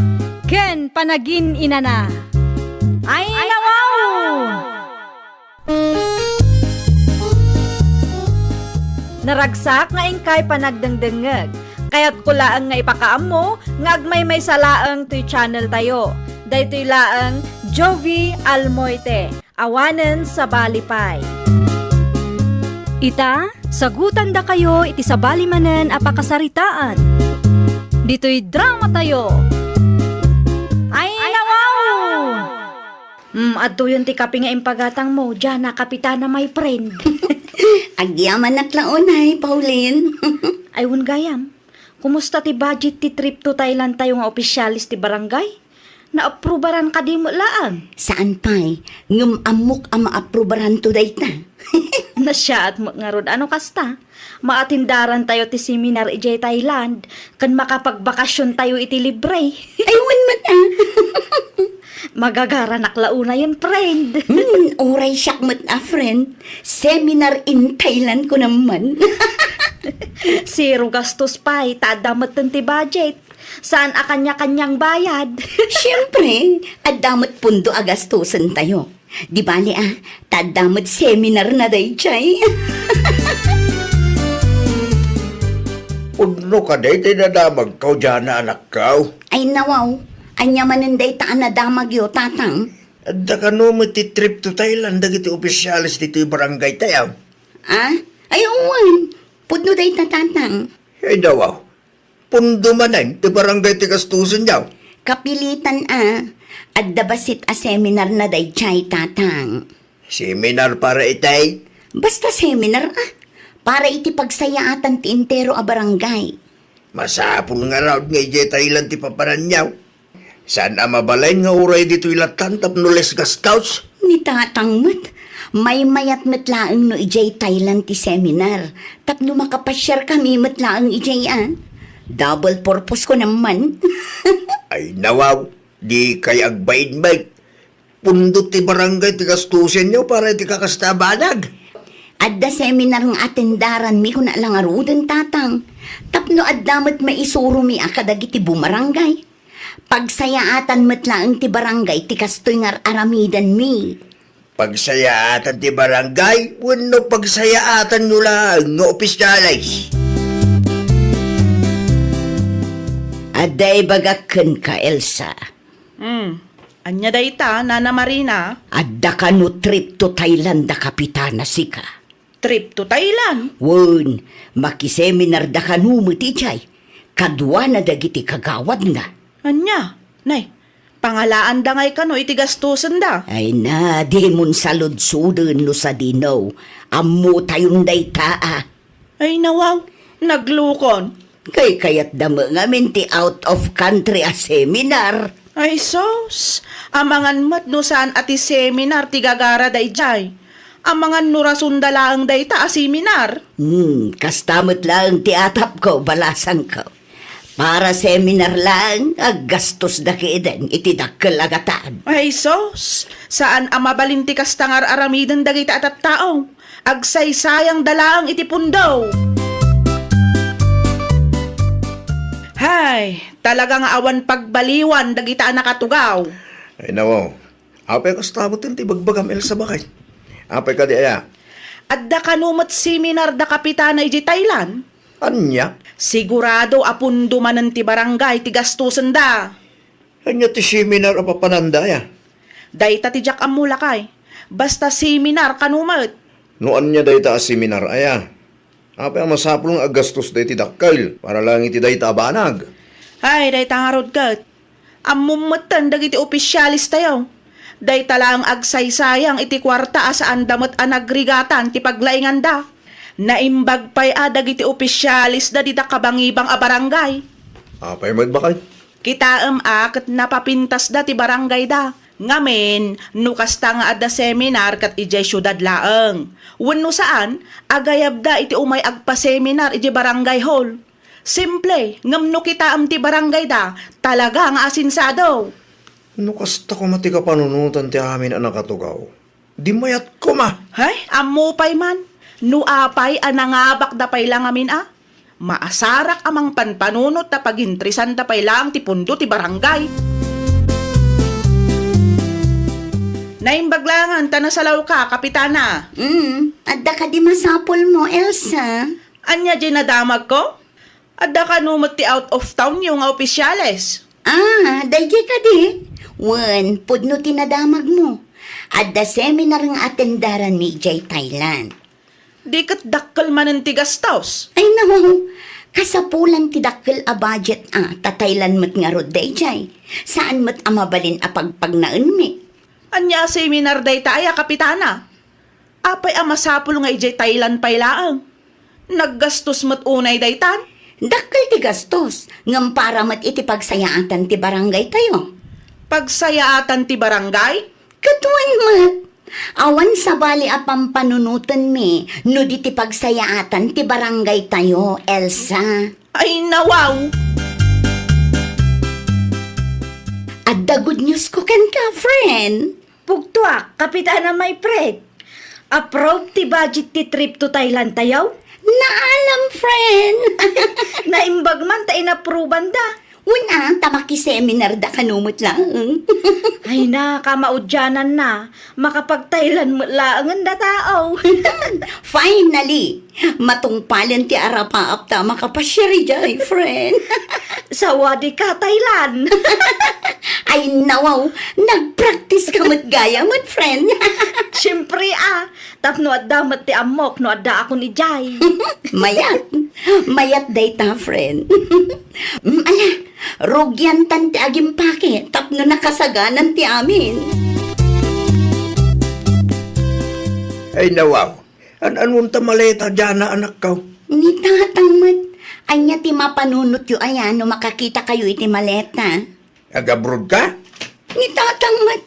ken panagin-inana. Ay, nawaw! Naragsak nga inkay panagdengdengngeg. Kayatko laeng nga ipakaammo nga agmaymaysa laeng toy channel tayo. Daytoy laeng Jovie Almoite, awanen sabali pay. Ita, sagutandakayo iti sabali manen a pakasaritaan. Ditoy drama tayo. Ay, nawaw! Hmm, adtoyen ti kape nga impagatangmo, Jana Kapitana, my friend. Agyamanak la unay, Pauline. Ay, wen gayam, kumusta ti budget ti trip to Thailand tayo nga opisyales ti barangay? Naaprubaran kadi met laeng? Saan pay, ngem ammok a maaprubaranto dayta. Nasiaat met ngarud a no kasta. Maatendaran tayo ti seminar idiay Thailand, ken makapagbakasyon tayo iti libre. Ay, wen met, ah. Magagaranak la unayen, friend. Hmm, uray siak met a friend. Seminar in Thailand ko naman. Zero gastos pay, ta adda metten ti budget. Saan a kanya-kanyang bayad. Siyempre, adda met pundo a gastusen tayo. Di bale, ah, ta adda met seminar na daydiay. Pudno kadi ti nadamagko, Jana, anakko? Ay, nawaw, ania manen dayta a nadamagyo, Tatang? Adda kano met ti trip to Thailand dagiti opisyales ditoy barangay tayo? Ah? Ay, wen. Pudno dayta, Tatang. Ay, nawaw. Pundo manen ti barangay ti gastusenyo? Kapilitan a. Adda bassit a seminar na daydiay, Tatang. Seminar para itay? Basta seminar a. Para iti pagsayaatan ti entero a barangay. Masapul ngarud nga idiay Thailand ti papananyo. Saan a mabalin nga uray ditoy lattan tapno less gastos? Ni Tatang met, maymayat met laeng no idiay Thailand ti seminar, tapno makapasiar kami met laeng idiay, a. Double purpose ko naman. Ay, nawaw, dikay agbainbait. Pundo ti barangay ti gastusenyo para iti kakasta a banag. Adda seminar nga atendaranmi kuna la ngaruden, Tatang. Tapno adda met maisuromi a kadagiti bumarangay. Pagsayaatan met laeng ti barangay ti kastoy nga ar-aramidenmi. Pagsayaatan ti barangay wenno pagsayaatanyo laeng nga opisyales? Adda ibagak kenka, Elsa. Hmm. Ania dayta, Nana Marina? Adda kano trip to Thailand a kapitana sika? Trip to Thailand? Wen, makiseminarda kano met idiay, kaduana dagiti kagawidna. Ania? Nay, pangalaanda ngay kano iti gastosenda? Ay na, dimon saludsoden no sadino. Ammotayon dayta a. Ay, nawaw, naglukon. Kaykayatda met ngamin ti out of country a seminar. Ay, sus! Amangan met no saan a ti seminar ti gagara daydiay. Amangan no rasonda laeng dayta a seminar. Hmm, kasta met laeng ti atapko, balasangko. Para seminar laeng, aggastosda ketdin iti dakkel a gatad. Ay, sus! Saan a mabalin ti kasta nga ar-aramiden dagiti a tattao. Agsaysayangda laeng iti pundo. Hay, talaga nga awan pagbaliwan dagita a nakatugaw. Ay, nawaw. Apay kasta met ti ibagbagam, Elsa, bakay? Apay kadi aya? Adda kano met seminar da Kapitana idiay Thailand? Ania? Sigurado a pundo manen ti barangay ti gastosenda. Ania ti seminar a papananda, aya? Dayta ti diak ammo, lakay. Basta seminar kano met. No ania dayta a seminar, aya? Apay a masapul nga aggastos dayta dakkel para laeng iti dayta a banag? Ay, dayta ngarud ket. Ammom metten dagiti opisyales tayo. Dayta laeng agsaysayang iti kuarta a saanda met a nagrigatan ti paglainganda. Naimbag pay a dagiti opisyalesda dita kabangibang a barangay. Apay met baket? Kitaem a ket napapintasda ti barangayda. Ngamin, no kasta nga adda seminar ket idiay siudad laeng. Wenno saan, agayabda iti umay agpa-seminar idiay barangay hall. Simple, ngem no kitaem ti barangayda, talaga nga asensado. No kasta koma ti kapanunotan ti amin a nakatugaw, di mayat koma. Hay, ammo pay man. No apay a nangabakda pay la ngamin a, maasarak a mangpanpanunot ta pagintresanda pay laeng ti pundo ti barangay. Naimbag laengen ta nasalawka, Kapitana. Mm, adda kadi masapulmo, Elsa? Ania diay nadamagko? Adda kano met ti out of town yo nga opisyales? Ah, daydiay kadi? Wen, pudno ti nadamagmo. Adda seminar nga atenderanmi idiay Thailand. Di ket dakkel manen ti gastos? Ay, nawaw. Kasapulan ti dakkel a budget a, ta Thailand met ngarud daydiay. Saan met a mabalin a pagpagnaenmi. Ania a seminar dayta aya, Kapitana? Apay a masapul nga idiay Thailand pay laeng? Naggastos met unay daytan? Dakkel ti gastos, ngem para met iti pagsayaatan ti barangay tayo. Pagsayaatan ti barangay? Ket wen met. Awan sabali a pampanunotenmi no di ti pagsayaatan ti barangay tayo, Elsa. Ay, nawaw! Adda good news ko kenka, friend. Pugtoak, Kapitana, my friend. Approve ti budget ti trip to Thailand tayo? Naalam, friend. Naimbag man ta inapprobanda. Wen a, ta makiseminar da kano met laeng. Ay na, kamaudianan na. Makapag-Thailand met laengen da tao. Finally! Matungpalen ti arapaap ta makapasiar idiay, friend. Sawadi ka, Thailand. Ay, nawaw, nagpractice ka met gayam met, friend. Siyempre, ah, tapno adda met ti ammok no addaakon idiay. Mayat. Mayat dayta, friend. Mm, ala, rugiantan ti agimpake tapno nakasaganan ti amin. Ay, nawaw. An-anuon ta maleta, Jana, anakko? Ni tatang met, ania ti mapanunotyo aya no makakitakayo iti maleta? Ag-abroad ka? Ni tatang met,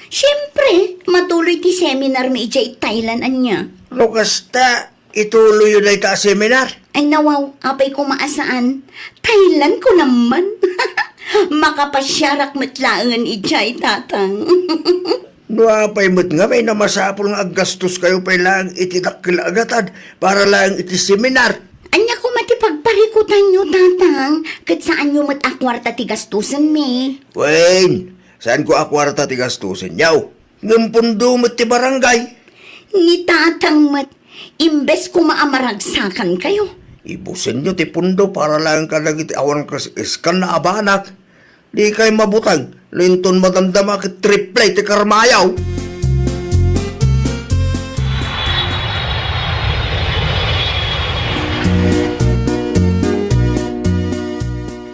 siyempre, matuloy ti seminarmi idiay Thailand, ania? No kasta, ituloyyo dayta a seminar? Ay, nawaw, apay koma a saan. Thailand ko naman. Makapasiarak met laengen idiay, tatang. No apay met ngamin a masapul nga aggastoskayo pay laeng iti dakkel a gatad para laeng iti seminar? Ania koma ti pagparikutanyo, tatang? Ket saanyo met a kuarta ti gastosenmi. Wen, saanko a kuarta ti gastosenyo. Ngem pundo met ti barangay. Ni tatang met, imbes koma a maragsakankayo. Ibusenyo ti pundo para laeng kadagiti awan kas-, iskan a banag. Dikay mabuteng, no inton madamdama ket triple ti karmayo.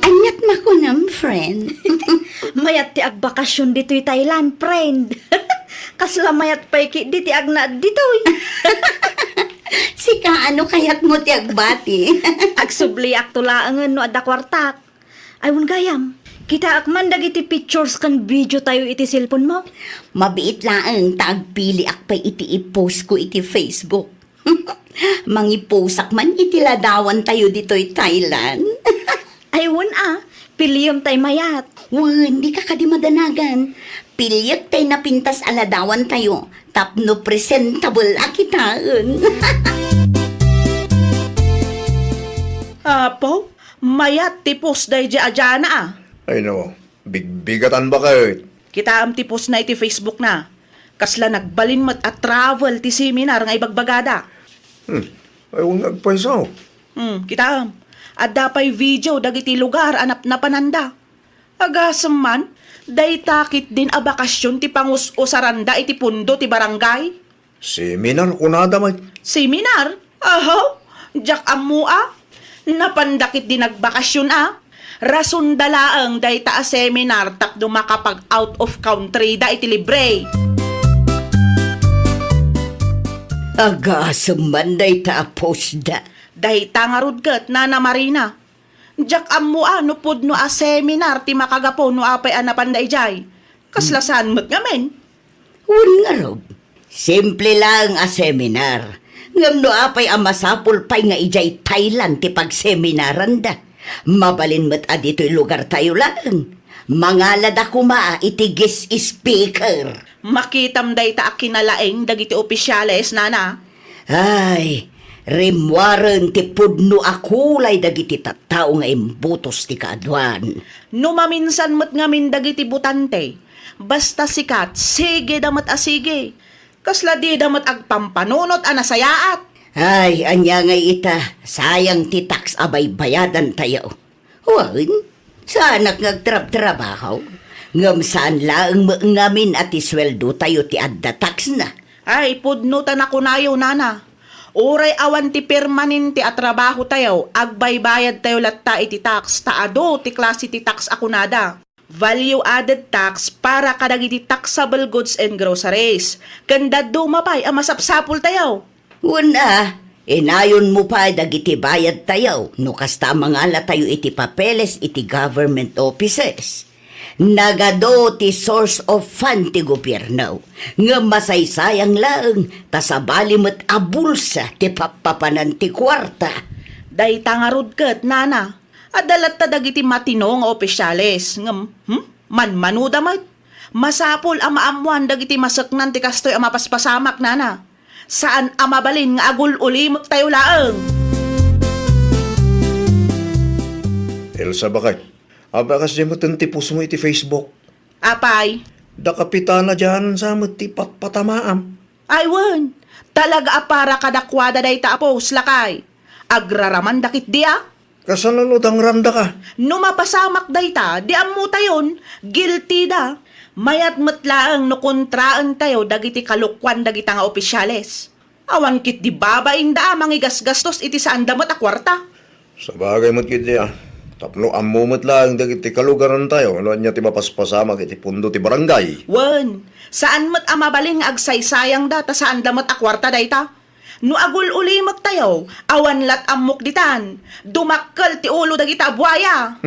Aniat makunam, friend? Mayat ti agbakasyon ditoy Thailand, friend. Kasla mayat pay ketdi ti agnaed ditoy. Sika, ano kayatmo ti agbati? Agsubliak to laengen no adda kuartak. Ay, wen gayam, kitaak man dagiti pictures ken video tayo iti cellphone mo. Mabiit laeng ta agpiliak pay iti i-post ko iti Facebook. Mangiposak man iti ladawan tayo ditoy Thailand. Ay, wen a, piliem tay mayat. Wen, dika kadi madanagan. Piliek tay napintas a ladawan tayo tapno presentable a kitaen. Apo, mayat ti post daydi a Jana a. Ay, no, bigbigatan baket. Kitaem ti post na iti Facebook na. Kasla nagbalin met a travel ti seminar nga ibagbagada. Hmm. Ay, wen nga agpayso. Hmm, kitaem. Adda pay video dagiti lugar a napnapananda. Agasem man, dayta ketdin a bakasion ti pangus-usaranda iti pundo ti barangay. Seminar, kunada met. Seminar? Aho, diak ammo a. Napanda ketdi nagbakasion a. Rasonda laeng dayta a seminar tapno makapag-out of country da iti libre. Agasem man dayta a post da. Dayta ngarud ket, Nana Marina. Diak ammo a no pudno a seminar ti makagapu no apay a napanda idiay. Kasla saan met ngamin. Wen ngarud, simple laeng a seminar. Ngem no apay a masapul pay nga idiay Thailand ti pagseminaranda, mabalin met a ditoy lugartayo laeng. Mangalada koma iti guest speaker. Makitam dayta a kinalaing dagiti opisyales, Nana. Ay, rimmuaren ti pudno a kulay dagiti tattao nga imbutos ti kaaduan. No maminsan met ngamin dagiti botante, basta sikat, sige da met a sige. Kasla dida met agpampanunot a nasayaat. Ay, ania ngay ita, sayang ti tax a baybayadantayo. Wen, saanak nga agtrabtrabaho, ngem saan laeng met ngamin a ti sueldotayo ti adda taxna. Ay, pudno ta nakunayo, Nana. Uray awan ti permanente a trabahotayo, agbaybayadtayo latta iti tax, ta adu ti klase ti tax a kunada. Value-added tax para kadagiti taxable goods and groceries, ken dadduma pay a masapsapultayo. Wen a, inayonmo pay dagiti bayadtayo no kasta a mangalatayo iti papeles iti government offices. Nagadu ti source of fund ti gobierno, ngem masaysayang laeng ta sabali met a bulsa ti pappapanan ti kuarta. Dayta ngarud ket, Nana, adda latta dagiti matino nga opisyales, ngem, hmm, manmanoda met. Masapul a maammoan dagiti maseknan ti kastoy a mapaspasamak, Nana. Saan a mabalin nga agul-ulimektayo laeng. Elsa, bakay, apay a kasdiay met ti postmo iti Facebook? Apay? Da Kapitana Jan sa met ti patpatamaam. Ay wen, talaga a para kadakuada dayta a post, lakay. Agraramanda ketdi a? Kasano no dangrandaka? No mapasamak dayta, di ammotayon, guilty da. Mayat met laeng no kontraentayo dagiti kalokuan dagita nga opisyales. Awan ketdi babainda a mangigasgastos iti saanda met a kuarta. Sabagay met ketdi a, tapno ammo met laeng dagiti kalugarantayo no ania ti mapaspasamak iti pundo ti barangay. Wen, saan met a mabalin nga agsaysayangda ta saanda met a kuarta dayta. No agul-ulimektayo, awan lat ammok ditan. Dumakkel ti ulo dagita a buaya.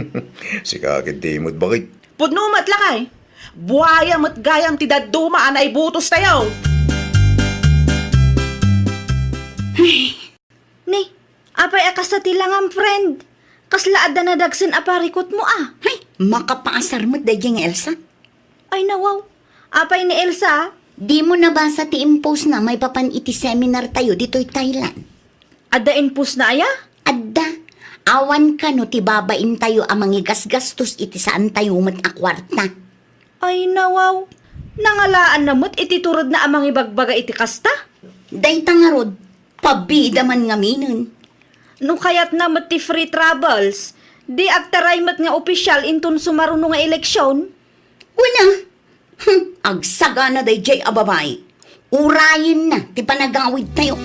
Sika ketdi met, bakit? Pudno met, lakay. Buaya met gayam ti dadduma a naibutostayo. Ni, apay a kasta ti langam, friend? Kasla adda nadagsen a parikutmo a. Hay, makapaasar met daydiay nga Elsa. Ay, nawaw. Apay ni Elsa? Dimo nabasa ti impostna maipapan iti seminartayo ditoy Thailand? Adda impostna aya? Adda. Awan kano ti babaintayo a mangigasgastos iti saantayo met a kuarta. Ay, nawaw. Nangalaanna met iti turedna a mangibagbaga iti kasta? Dayta ngarud, pabida man ngaminen. No kayatna met ti free travels, di agtaray met nga opisyal inton sumaruno nga eleksion? Wen a. Hmm, agsagana daydiay a babai. Urayenna ti panagawidtayo.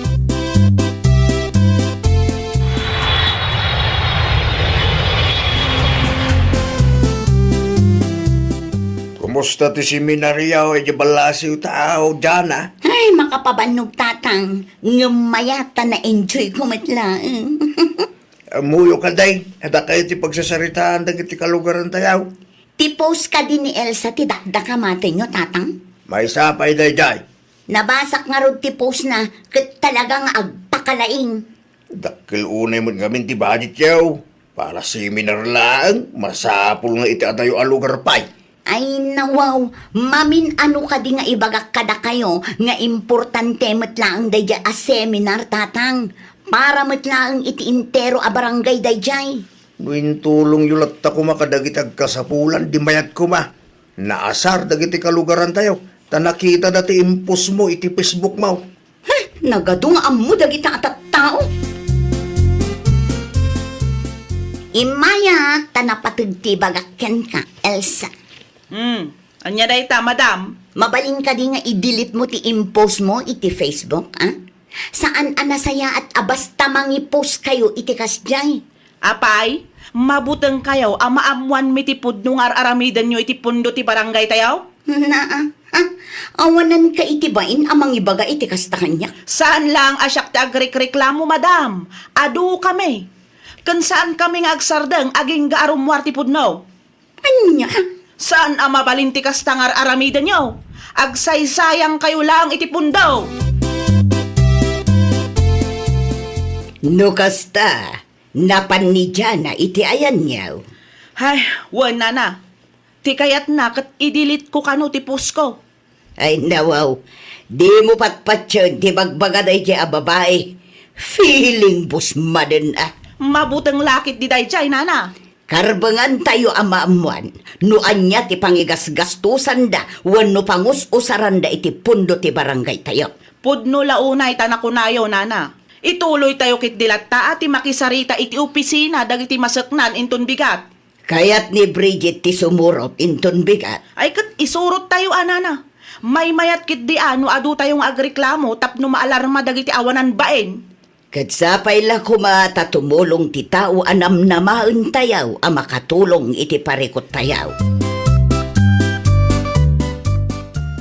Kumusta ti seminaryo idiay ballasiwtayo, Jana? Ay, makapabannog, Tatang. Ngem mayat ta na-enjoyko met laeng. Ammoyo kadi, adda kadi ti pagsasaritaan dagiti kalugarantayo? Ti post kadi ni Elsa ti dakdakamatenyo, Tatang? Maysa pay daydiay. Nabasak ngarud ti postna ket talaga nga agpakalaing. Dakkel unay met ngamin ti budgetyo. Para seminar laeng, masapul nga iti adayo a lugar pay. Ay, nawaw, mamin-ano kadi nga ibagak kadakayo nga importante met laeng daydiay a seminar, Tatang. Para met laeng iti entero a barangay daydiay. No intulongyo latta koma kadagiti agkasapulan, di mayat koma. Naasar dagiti kalugarantayo. ta nakitada ti impostmo iti Facebook mo. Huh, nagadu nga ammo dagita a tattao. Immayak ta napateg ti ibagak kenka, Elsa. Hmm, ania dayta, madam? Mabalin kadi nga i-delete mo ti impostmo iti Facebook, a? Saan a nasayaat a basta mangipost kayo iti kasdiay. Apay, mabuteng kayo a maammoanmi ti pudno nga ar-aramidenyo iti pundo ti barangay tayo? Naa, a? Awanan ka iti bain a mangibaga iti kasta kaniak? Saan lang a siak ti agrikreklamo, madam. Adu kami. Ken saan kami nga agsardeng agingga a rummuar ti pudno. Ania? Saan a mabalin ti kasta nga ar-aramidenyo? Agsaysayang kayo lang iti pundo. No kasta, napan ni Jana iti ayanyo. Ay, wen, nana. Ti kayatna ket i-delete ko kano ti post ko. Ay, nawaw. Dimo patpatien ti bagbaga daydiay a babai. Feeling busmaden a. Mabuteng lakit di daydiay, nana. Karbengantayo a maammoan no ania ti pangigasgastusanda wenno pangus-usaranda iti pundo ti barangaytayo. Pudno la unay ta nakunayo, nana. Ituloytayo ketdi latta a ti makisarita iti opisina dagiti maseknan inton bigat. Kayat ni Bridget ti sumurot inton bigat. Ay, ket isurottayo a, nana. Maymayat ketdi a no adutayo nga agreklamo tapno maalarma dagiti awanan bain. Ket sapay la koma ta tumulong ti tao a namnamaentayo a makatulong iti parikuttayo.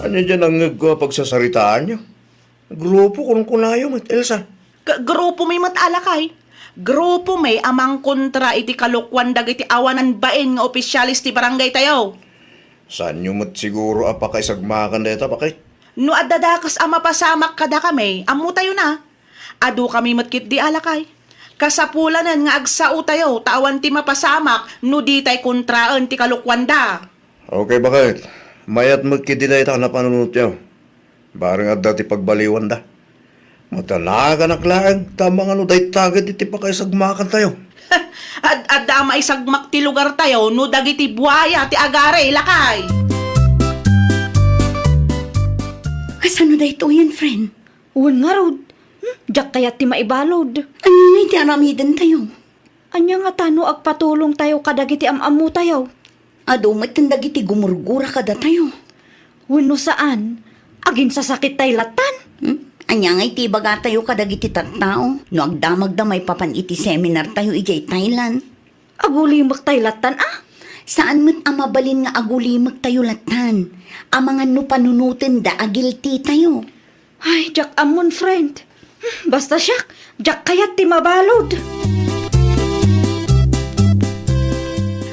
Ania diay nangngegko a pagsasaritaanyo? Grupo kunkunayo met, Elsa. Ka-, grupomi met a lakay. Grupomi a mangkontra iti kalokuan dagiti awanan bain nga opisyales ti barangaytayo. Saanyo met siguro a pakaisagmakan dayta, baket? No adda dakes a mapasamak kadakami, ammotayona. Adu kami met ketdi a lakay. Kasapulanen nga agsaotayo ta awan ti mapasamak no ditay kontraen ti kalokuanda. Okay, baket. Mayat met ketdi dayta a napanunotyo. Bareng adda ti pagbaliwanda. Madanaganak laeng ta amangan no dayta ketdi ti pakaisagmakantayo. Ad-adda a maisagmak ti lugartayo no dagiti buaya ti agari, lakay. Kasano daytoyen, friend? Wen ngarud, hmm, diak kayat ti maibalud. Ania ngay ti aramidentayo? Ania ngata no agpatulongtayo kadagiti am-ammotayo? Adu metten dagiti gumurgura kadatayo. Wenno saan, aginsasakittay lattan? Hmm? Ania ngay ti ibagatayo kadagiti tattao no agdamagda maipapan iti seminartayo idiay Thailand? Agulimektay lattan a? Saan met a mabalin nga agulimektayo lattan, amangan no panunotenda a guilty tayo. Ay, diak ammon, friend. Hmm, basta siak, diak kayat ti mabalud.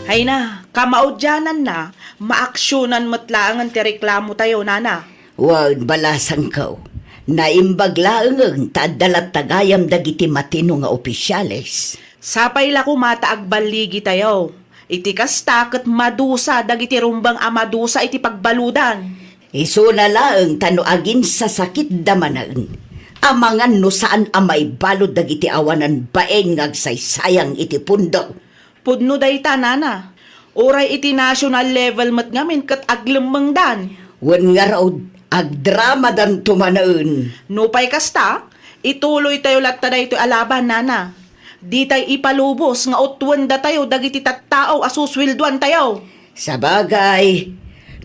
Ay na, kamaudiananna, maaksionan met laengen ti reklamotayo, nana. Wen, balasangko, naimbag laengen ta adda latta gayam dagiti matino nga opisyales. Sapay la koma ta agballigitayo. Iti kasta, ket madusa dagiti rumbeng a madusa iti pagbaludan. Isuna laeng ta no aginsasakitda manen, amangan no saan a maibalud dagiti awanan bain nga agsaysayang iti pundo. Pudno dayta, nana. Uray iti national level met ngamin ket aglemmengdan. Wen ngarud, agdramadanto manen. Nupay kasta, ituloytayo latta daytoy a laban, nana. Ditay ipalubos nga utwendatayo dagiti tattao a susueldoantayo. Sabagay,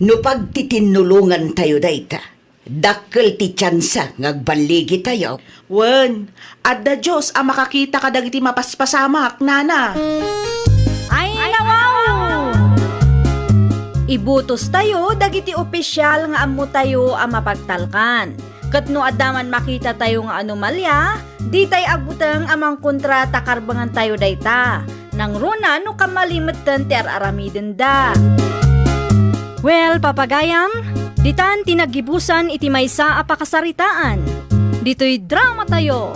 no pagtitinulongantayo dayta, dakkel ti tiansa nga agballigitayo. Wen, adda Dios a makakita kadagiti mapaspasamak, nana. Ay, nawaw! Ibutostayo dagiti opisial nga ammotayo a mapagtalkan. Ket no adda man makitatayo nga anomalia, ditay agbuteng a mangkontra ta karbengantayo dayta. Nangruna no kammali metten ti ar-aramidenda. Well, papagayam, ditan ti naggibusan iti maysa a pakasaritaan. Ditoy dramatayo.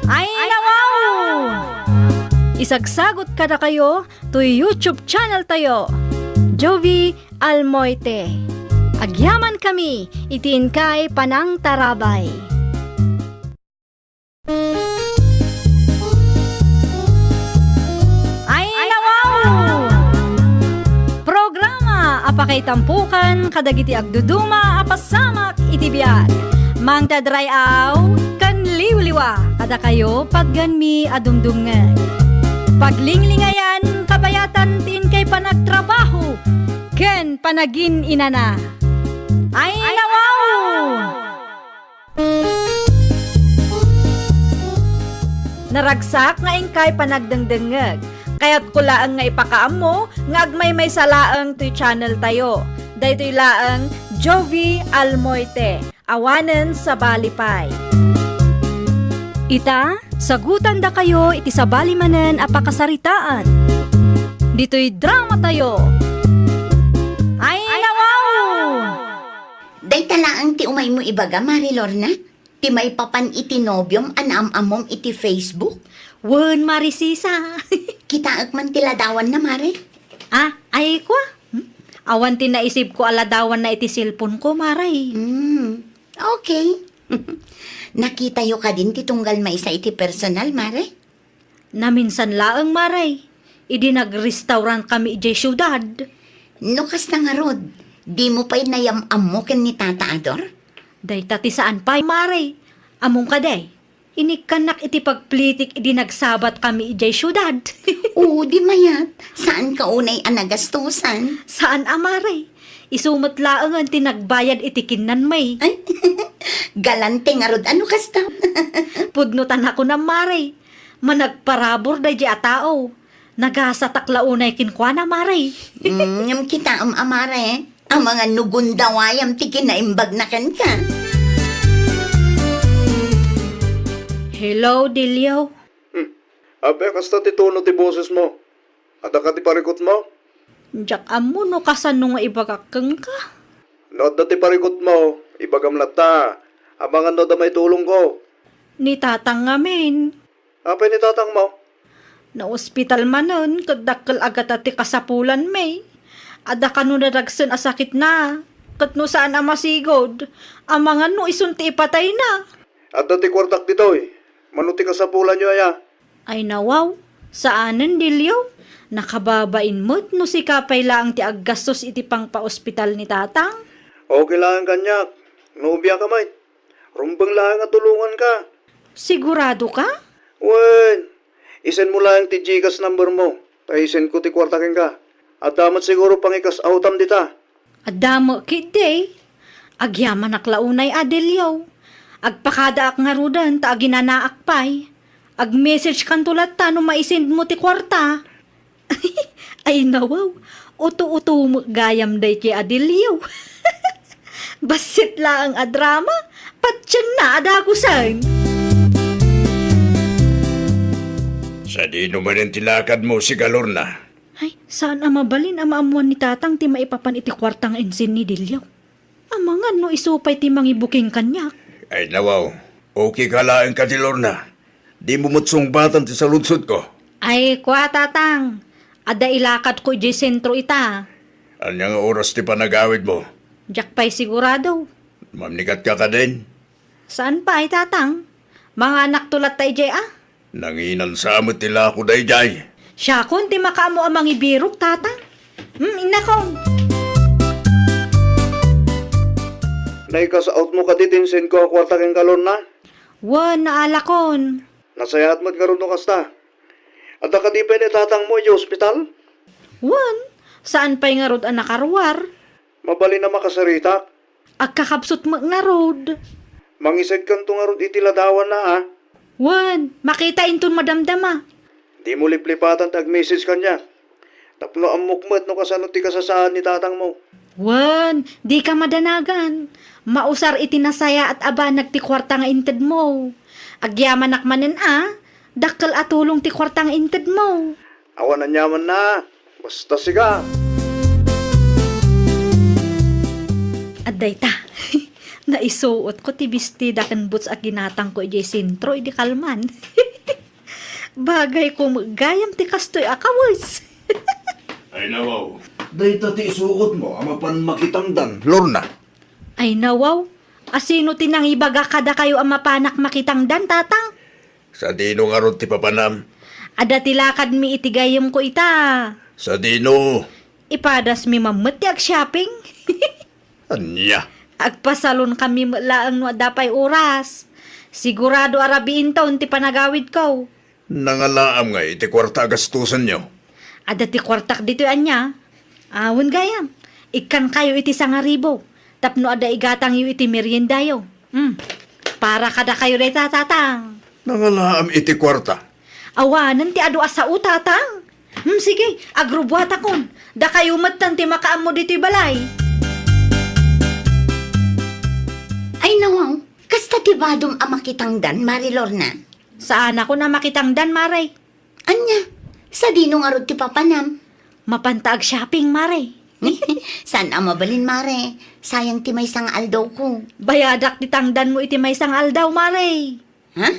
Ay, nawaw! Isagsagot kadakayo toy YouTube channel tayo, Jovi Almoite. Agyamankami iti inkay panangtarabay. Ay, nawaw! Programa A pakaitampokan kadagiti agduduma a pasamak iti biag. Mangted ray-aw ken liwliwa kadakayo patgenmi a dumdumngeg. Paglinglingayan kabayatan ti inkay panagtrabaho ken panagin-inana. Ay, nawaw! Naragsak nga inkay panagdengdengngeg. Kayatko laeng nga ipakaammo nga agmaymaysa laeng toy channel tayo. Daytoy laeng Jovi Almoite, awanen sabali pay. Ita, sagutandakayo iti sabali manen a pakasaritaan. Ditoy drama tayo. Ay, nawaw! Dayta laeng ti umaymo ibaga, Mare Lorna? Ti maipapan iti nobiom a naam-ammom iti Facebook? Wen, Mare Sisa. Kitaek man ti ladawanna, Mare. Ah, ay, kua? Hmm? Awan ti naisipko a ladawanna iti cellphone ko, Mare. Hmm, okay. Nakitayo kadin ti tunggal maysa iti personal, Mare? Naminsan laeng, Mare, idi nagrestaurantkami idiay siudad. No kasta ngarud, dimo pay nayam-ammo ken ni Tata Ador? Dayta ti saan pay, Mare. Ammom kadi, inikkannak iti pagplitik idi nagsabatkami idiay siudad. Oo, di mayat. Saanka unay a nagastosan? Saan a, Mare. Isu met laengen ti nagbayad iti kinnanmi. Ay, galante ngarud a no kasta. Pudno ta nakunam, Mare. Managparabur daydiay a tao. Nagasatak la unay kenkuana, Mare. Mm, ngem kitaem a, Mare, amangan no gundawayam ti kinaimbagna kenka. Hello, Dilio. Hmm. Apay a kasta ti tono ti bosesmo? Adda kadi parikutmo? Diak ammo no kasano nga ibagak kenka. No adda ti parikutmo, ibagam latta. Amangan no adda maitulongko. Ni Tatang ngamin. Apay ni Tatangmo? Naospital manen ket dakkel a gata ti kasapulanmi. Adda kano nadagsen a sakitna, ket no saan a masigud, amangan no isun ti ipatayna. Adda ti kuartak ditoy. Mano ti kasapulanyo aya? Ay nawaw, saanen, Dilio. Nakababain met no sika pay laeng ti aggastos iti pangpaospital ni Tatang. Okay laeng kaniak. No ubiaka met. Rumbeng laeng a tulonganka. Sigurado ka? Wen, isend mo laeng ti Gcash number mo, ta isend ko ti kuarta kenka. Adda met siguro pangi-cash outam dita. Adda met ketdi. Agyamanak la unay a, Dilio. Agpakadaak ngaruden ta aginanaak pay. Ag-message kanto latta no maisend mo ti kuarta. Ay nawaw, uto-uto met gayam daytoy a Dilio. Bassit laeng a drama, patienna a dagusen. Sadino manen ti lakadmo, Sigalorna? Ay, saan a mabalin a maammuan ni Tatang ti maipapan iti kuarta nga insin ni Dilio. Amangan no isu pay ti mangibuking kaniak. Ay nawaw, okay ka laeng kadi, Lorna. Dimo met sungbatan ti saludsodko. Ay, kua, Tatang. Adda ilakadko idiay sentro ita. Ania nga oras ti panagawidmo? Diak pay sigurado. Mamnikat ka kadin? Saan pay, Tatang. Manganakto latta idiay a. Nanginan sa met ti lako daydiay. Siakon ti makaammo a mangibirok, Tatang. Hmm, innakon. Naikasaot mo kadi ti insenko a kuarta ken kalonna? Wen, naalakon. Nasayaat met ngarud no kasta. Adda kadi pay ni tatangmo idiay ospital? Wen, saan pay ngarud a nakaruar. Mabalin a makasaritak. Agkakabsut met ngarud. Mangisedkanto ngarud iti ladawanna, a? Wen, makita inton madamdama. Dimo liplipatan ti ag-message kaniak. Tapno ammok met no kasano ti kasasaan ni tatangmo. Wen, dika madanagan. Mausar iti nasayaat a banag ti kuarta nga intedmo. Agyamanak manen a, dakkel a tulong ti kuarta nga intedmo. Awan aniamanna, basta sika. Adda ita. Naisuotko ti bestida ken boots a ginatangko idiay sentro idi kalman. Bagayko met gayam ti kastoy a kawes. Ay, nawaw. Dayta ti isuotmo a mapan makitangdan, Lorna. Ay, nawaw. Asino ti nangibaga kadakayo a mapanak makitangdan, Tatang? Sadino ngarud ti papanam? Adda ti lakadmi iti gayyemko ita. Sadino? Ipadasmi man met ti agshopping. Ania? Agpasalon kami met laeng no adda pay oras. Sigurado a rabii inton ti panagawidko. Nangalaam ngay iti kuarta a gastusenyo? Adda ti kuartak ditoy ania. Awan gayam. Ikkankayo iti sangaribu. Tapno adda igatangyo iti meriendayo. Hmm. Para kadakayo dayta, Tatang. Nangalaam iti kuarta. Awanen ti adu a sao, Tatang. Hmm, sige, agrubuatakon. Dakayo metten ti makaammo ditoy balay. Ay, nawaw, kasta ti badom a makitangdan, Mari Lorna? Saanakon a makitangdan, Mare. Ania? Sadino ngarud ti papanam? Mapanta agshopping, Mare. Saan a mabalin, Mare. Sayang ti maysa nga aldawko. Bayadak ti tangdanmo iti maysa nga aldaw, Mare. Ha?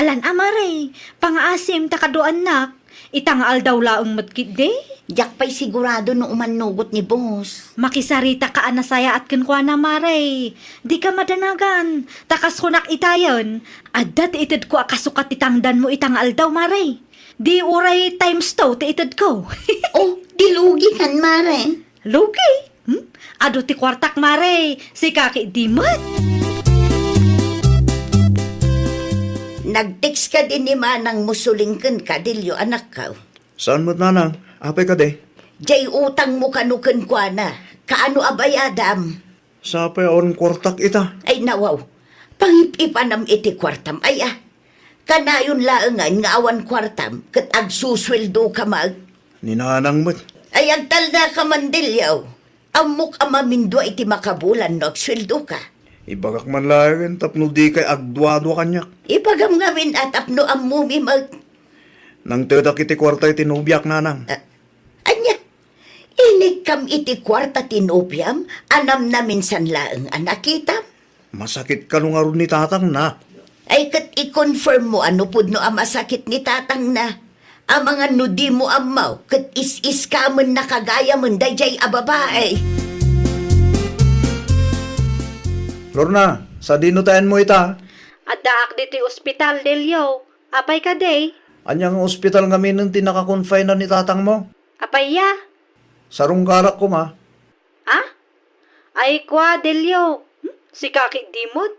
Alan a, Mare. Pangaasim ta kaduaannak. Ita nga aldaw laeng met ketdi? Diak pay sigurado no umannugot ni boss. Makisarita ka a nasayaat kenkuana, Mare. Dika madanagan. Ta kas kunak itayen, adda ti itedko a kasukat ti tangdanmo ita nga aldaw, Mare. Di uray times two ti itedko. Oh, di lugi kan, Mare. Lugi? Hmm? Adu ti kuartak, Mare. Sika ketdi met. Nag-text kadi ni manangmo Suling kenka, Delio, anakko? Saan met, Nanang? Apay kadi? Jay utangmo kano kenkuana. Kaano a bayadam? Sapay awan kuartak ita. Ay, nawaw. Pangip-ipanam iti kuartam, ay, a. Kanayon laengen nga awan kuartam, ket agsusueldoka met. Ni Nanang met. Ay, agtalnaka man, Delio. Ammok a mamindua iti makabulan no agsueldoka. Ibagak man laengen tapno dikay agduadua kaniak. Ibagam ngamin a tapno ammomi met. Nangtedak iti kuarta iti nobiak, Nanang. Ah, ania? Inikkam iti kuarta ti nobiam a namnaminsan laeng a nakitam? Masakit kano ngarud ni tatangna? Ay, ket i-confirm mo a no pudno a masakit ni tatangna. Amangan no dimo ammo, ket is-iskamen na kagayamen daydiay a babae. Lorna, sadino taenmo ita? Addaak ditoy ospital, Delio. Apay kadi? Ania nga ospital ngaminen ti nakakonfina ni tatangmo? Apay ya? Sarungkarak koma. Ah? Ay, kua, Delio. Hmm? Sika ketdi met?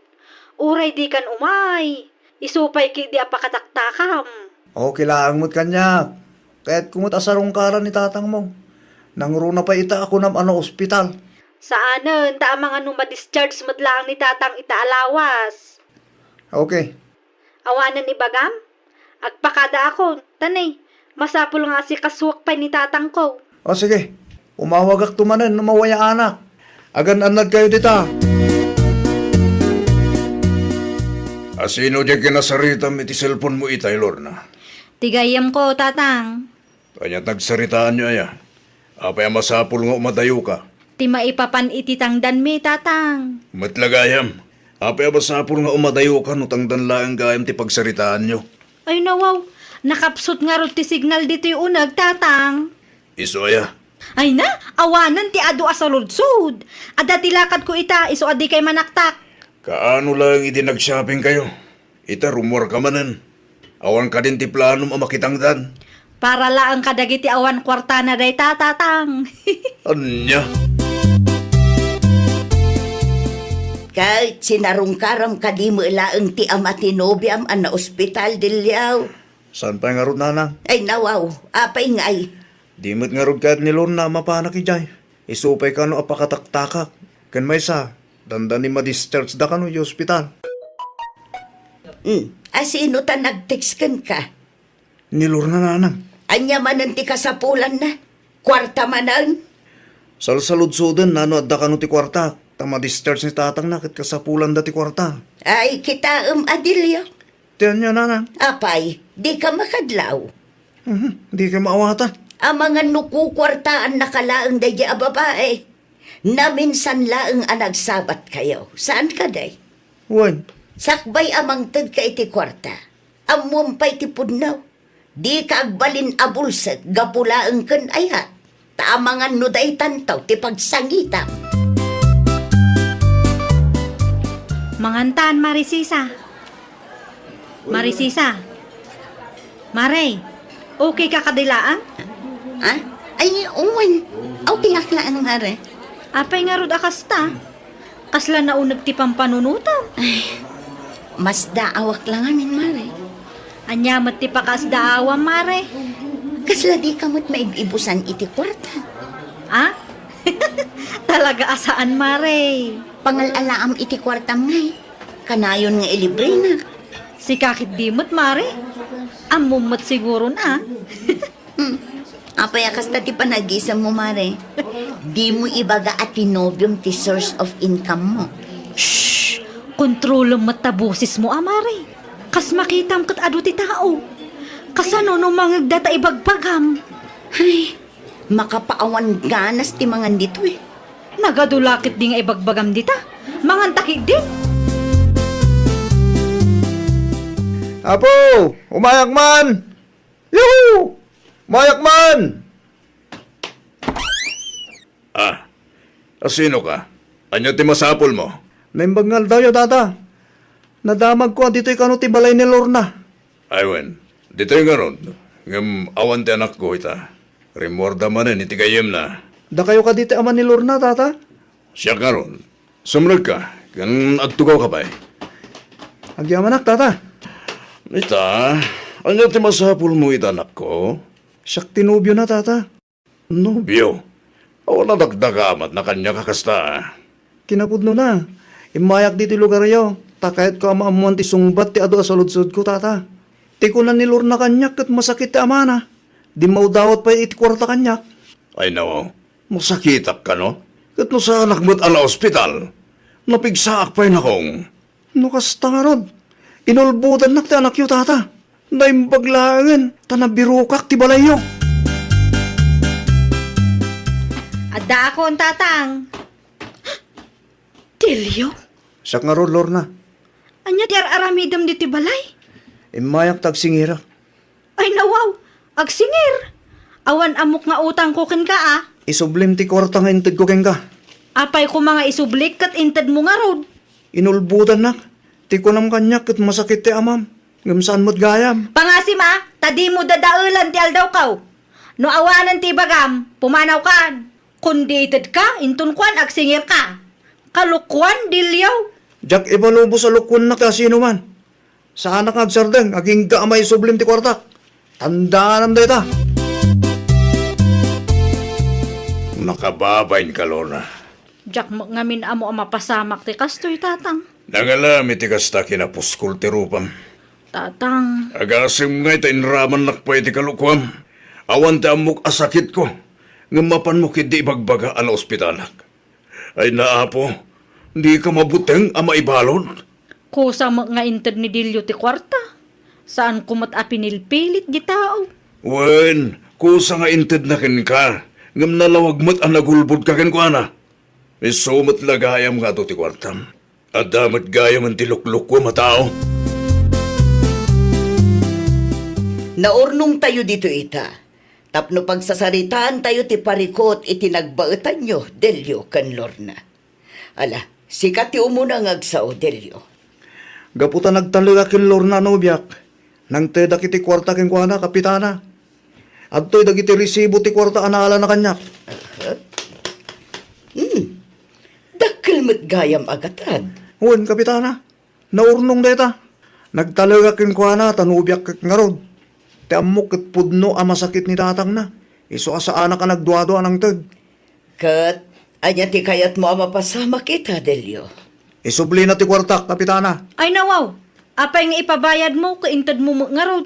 Uray dikan umay. Isu pay ketdi a pakataktakam. Okay laeng met kaniak. Kayatko met a sarungkaran ni tatangmo. Nangruna pay ita a kunam a naospital. Saanen, ta amangan no ma-discharge met laeng ni tatang ita a lawas. Okay. Awanen ibagam? Agpakadaakon, ta ne, masapul nga asikasuak pay ni tatangko. O sige, umawagakto manen no mawayaanak. Agan-annadkayo dita. Asino diay kinasaritam iti cellphone mo itay, Lorna? Ti gayyemko, tatang. Ania ti nagsaritaanyo aya? Apay a masapul nga umadayoka? Ti maipapan iti tangdanmi, tatang. Met la gayam, apay a masapul nga umadayoka no tangdan laeng gayam ti pagsaritaanyo? Ay, nawaw, nakapsut ngarud ti signal ditoy uneg, tatang. Isu aya? Ay na, awanen ti adu a saludsod. Adda ti lakadko ita, isu a dikay manaktak. Kaano laeng idi nag-shoppingkayo? Ita, rummuarka manen. Awan kadin ti planom a makitangdan? Para laeng kadagiti awan kuartana dayta, tatang. Ania? Ket sinarungkaram kadi met laeng ti ama ti nobiam a naospital, Deliaw? Saan pay ngarud, nanang? Ay, nawaw. Apay ngay? Di met ngarud kayat ni Lorna a mapanak idiay. Isu pay kano a pakataktakak. Ken maysa, dandani ma-discharge da kano idiay ospital. Hmm, asino ta nag-text kenka? Ni Lorna, nanang. Ania manen ti kasapulanna? Kuarta manen? Salsaludsoden nano adda kano ti kuarta, ta ma-discharge ni tatangna ket kasapulanda ti kuarta. Ay, kitaem, Adelio. Ti ania, nanang? Apay, dika makadlaw? Mhm, dika maawatan. Amangan no kukuartaannaka laeng daydiay a babae. Naminsan laeng a nagsabatkayo. Saan kadi? Wen. Sakbay a mangtedka iti kuarta, ammom pay ti pudno. Dika agbalin a bulsek gapu laeng ken ayat. Ta amangan no daytanto ti pagsangitam. Mangantan, Mari Sisa. Mari Sisa. Mare, okay ka kadi laeng? Ha? Ay, wen. Okay ak laeng, Mare. Apay ngarud a kasta? Kasla nauneg ti pampanunotam? Ay, masdaawak la ngamin, Mare. Ania met ti pakaasdaawam, Mare? Kasla dika met maib-ibusan iti kuarta? Ah? Talaga a saan, Mare. Pangal-alaam iti kuartam ngay. Kanayon nga ilibrenak. Sika ketdi met, Mare. Ammom met siguron, a. Hmm. Apay a kasta ti panagisemmo, Mare? Dimo ibaga a ti nobiom ti source of income mo. Shh! Kontrolem met ta bosesmo, a, Mare. Kas makitam ket adu ti tao. Kasano no mangegda ta ibagbagam? Ay, makapaawan ganas ti mangan ditoy. Nagadu la ketdi nga ibagbagam dita. Manganta ketdi. Apo, umayak man! Yuhu! Mayak man! Ah, asino ka? Ania ti masapulmo? Naimbag nga aldawyo, Tata. Nadamagko a ditoy kano ti balay ni Lorna. Ay wen, ditoy ngarud. Ngem awan ti anakko ita. Rimmuarda manen iti gayyemna. Dakayo kadi ti ama ni Lorna, Tata? Siak ngarud. Sumrekka, ken agtugawka pay. Agyamanak, Tata. Ita, ania ti masapulmo ita, anakko? Siak ti nobiona, Tata. Nobio? Awan a dakdakamatna kaniak a kasta. Kinapudnona, immayak ditoy lugaryo, ta kayatko a maammoan ti sungbat ti adu a saludsodko, Tata. Ti kuna ni Lorna kaniak ket masakit ti amana. Dimmawdawat pay iti kuarta kaniak. Ay, nawaw. Masakitak kano? Ket no saanak met a naospital, napigsaak pay, nakong. No kasta ngarud, inulbodannak ti anakyo, Tata. Naimbag laengen ta nabirokak ti balayyo. Addaakon, Tatang. Delio? Siak ngarud, Lorna. Ania ti ar-aramidem ditoy balay? Immayak ta agsingirak. Ay, nawaw! Agsingir! Awan ammok nga utangko kenka, a. Isublim ti kuarta nga intedko kenka. Apay koma nga isublik ket intedmo ngarud? Inulbodannak. Ti kunam kaniak ket masakit ti amam, ngem saan met gayam. Pangasim, a, ta dimo dadaelan ti aldawko. No awanen ti ibagam, pumanawkan. Kon di itedka, inton kuan, agsingirka. Kalokuan, Delio. Diak ipalubos a lokuannak ti asinoman. Saanak nga agsardeng, agingga a maisublim ti kuartak. Tandaanam dayta. Makababainka, Lorna. Diak met ngamin ammo a mapasamak ti kastoy, Tatang. Nangalam iti kasta kinapuskol ti rupam. Tatang. Agasem ngay ta inramannak pay ti kalokuam. Awan ti ammok a sakitko, ngem mapanmo ketdi ibagbaga a naospitalak. Ay na, Apo, dika mabuteng a maibalud. Kusa met nga inted ni Delio ti kuarta. Saanko met a pinilpilit ti tao. Wen, kusa nga intedna kenka, ngem nalawag met a nagulbodka kenkuana. Isu met la gayam nga adu ti kuartam. Adda met gayamen ti luklukuem a tao. Naurnongtayo ditoy ita, tapno pagsasaritaantayo ti parikut iti nagbaetanyo, Delio ken Lorna. Ala, sika ti umuna nga agsao, Delio. Gapu ta nagtalek a ken Lorna a nobiak, nangtedak iti kuarta kenkuana, Kapitana. Adtoy dagiti resibo ti kuarta a naalana kaniak. Aha. Hmm. Dakkel met gayam a gatad. Wen, Kapitana. Naurnong dayta. Nagtalek a kenkuana ta nobiak ket ngarud. Ti ammok ket pudno a masakit ni tatangna. Isu a saanak a nagduadua a nangted. Ket ania ti kayatmo a mapasamak ita, Delio? Isublina ti kuartak, Kapitana. Ay, nawaw! Apay nga ipabayadmo ket intedmo met ngarud?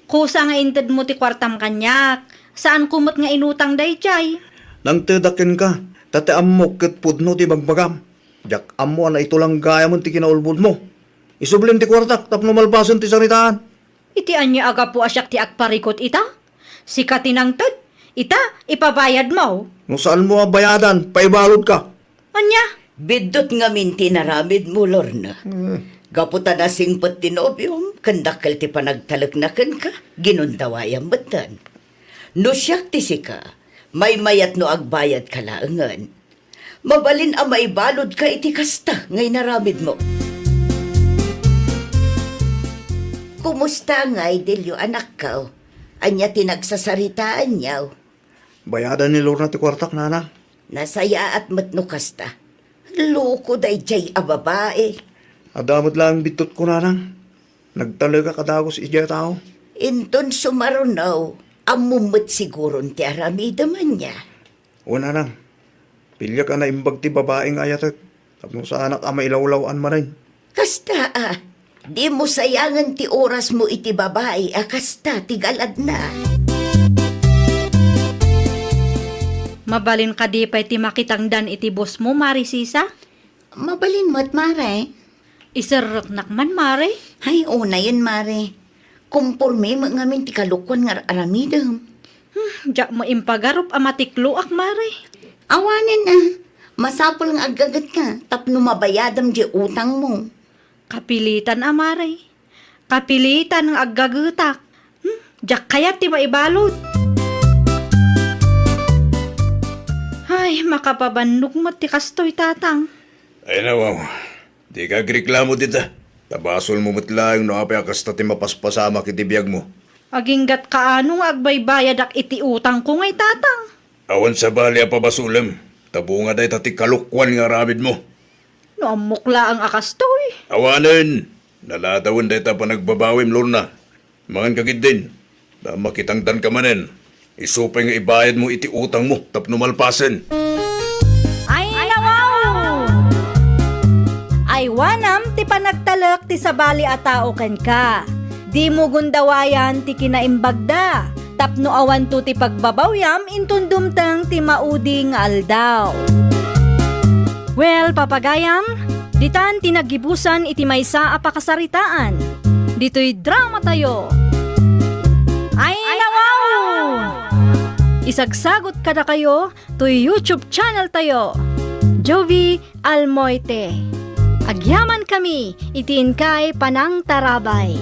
Kusa nga intedmo ti kuartam kaniak. Saanko met nga inutang daydiay. Nangtedak kenka, ta ti ammok ket pudno ti bagbagam. Diak ammo a naitulang gayamon ti kinaulbodmo. Isublim ti kuartak tapno malpasen ti saritaan. Iti ania a gapu a siak ti agparikut ita? Sika ti nangted. Ita, ipabayadmo. No saanmo a bayadan, paibaludka. Ania? Biddut ngamin ti inaramidmo, Lorna. Hmm. Gapu ta nasingpet ti nobiom, ken dakkel ti panagtalekna kenka, ginundawayam metten. No siak ti sika, maymayat no agbayadka laengen. Mabalin a maibaludka iti kasta nga inaramidmo. Kumusta ngay, Delio, anakko? Ania ti nagsasaritaanyo? Bayadan ni Lorna ti kuartak, nanang. Nasayaat met no kasta. Loko daydiay a babai. Adda met laeng biddutko, nanang. Nagtalekak a dagus idiay a tao. Inton sumaruno, ammom met siguron ti aramidem ania. Wen, nanang. Piliak a naimbag ti babai nga ayatek tapno saanak a mailawlaw-an manen. Kasta a, dimo sayangen ti orasmo iti babai a kasta ti galadna. Mabalin kadi pay ti makitangdan iti bosmo, Mare Sisa? Mabalin met, Mare. Iserreknak man, Mare. Ay, unayen, Mare. Komporme met ngamin ti kalokuan nga ar-aramidem. Hmm, diak met impagarup a matikloak, Mare. Awanen a, masapul nga aggagetka tapno mabayadem diay utangmo. Kapilitan a, Mare. Kapilitan nga aggagetak. Hmm, diak kayat ti maibalud. Ay, makapabannog met ti kastoy, Tatang. Ay, nawaw. Dika agreklamo dita. Ta basolmo met laeng no apay a kasta ti mapaspasamak iti biagmo. Aginggat kaano nga agbaybayadak iti utangko ngay, Tatang? Awan sabali a pabasolem, ta bunga dayta ti kalokuan nga aramidmo. No ammok laeng a kastoy. Awanen, naladawen dayta panagbabawim, Lorna. Mangan ka ketdin, ta makitangdanka manen. Isu pay nga ibayadmo iti utangmo tapno malpasen. Ay, nawaw! Aywanam ti panagtalek ti sabali a tao kenka. Dimo gundawayan ti kinaimbagda, tapno awanto ti pagbabawyam inton dumteng ti maudi nga aldaw. Well, papagayam, ditan ti naggibusan iti maysa a pakasaritaan. Ditoy dramatayo. Ay, nawaw! Isagsagot kadakayo toy YouTube channel tayo, Jovie Almoite. Agyamankami iti inkay panangtarabay.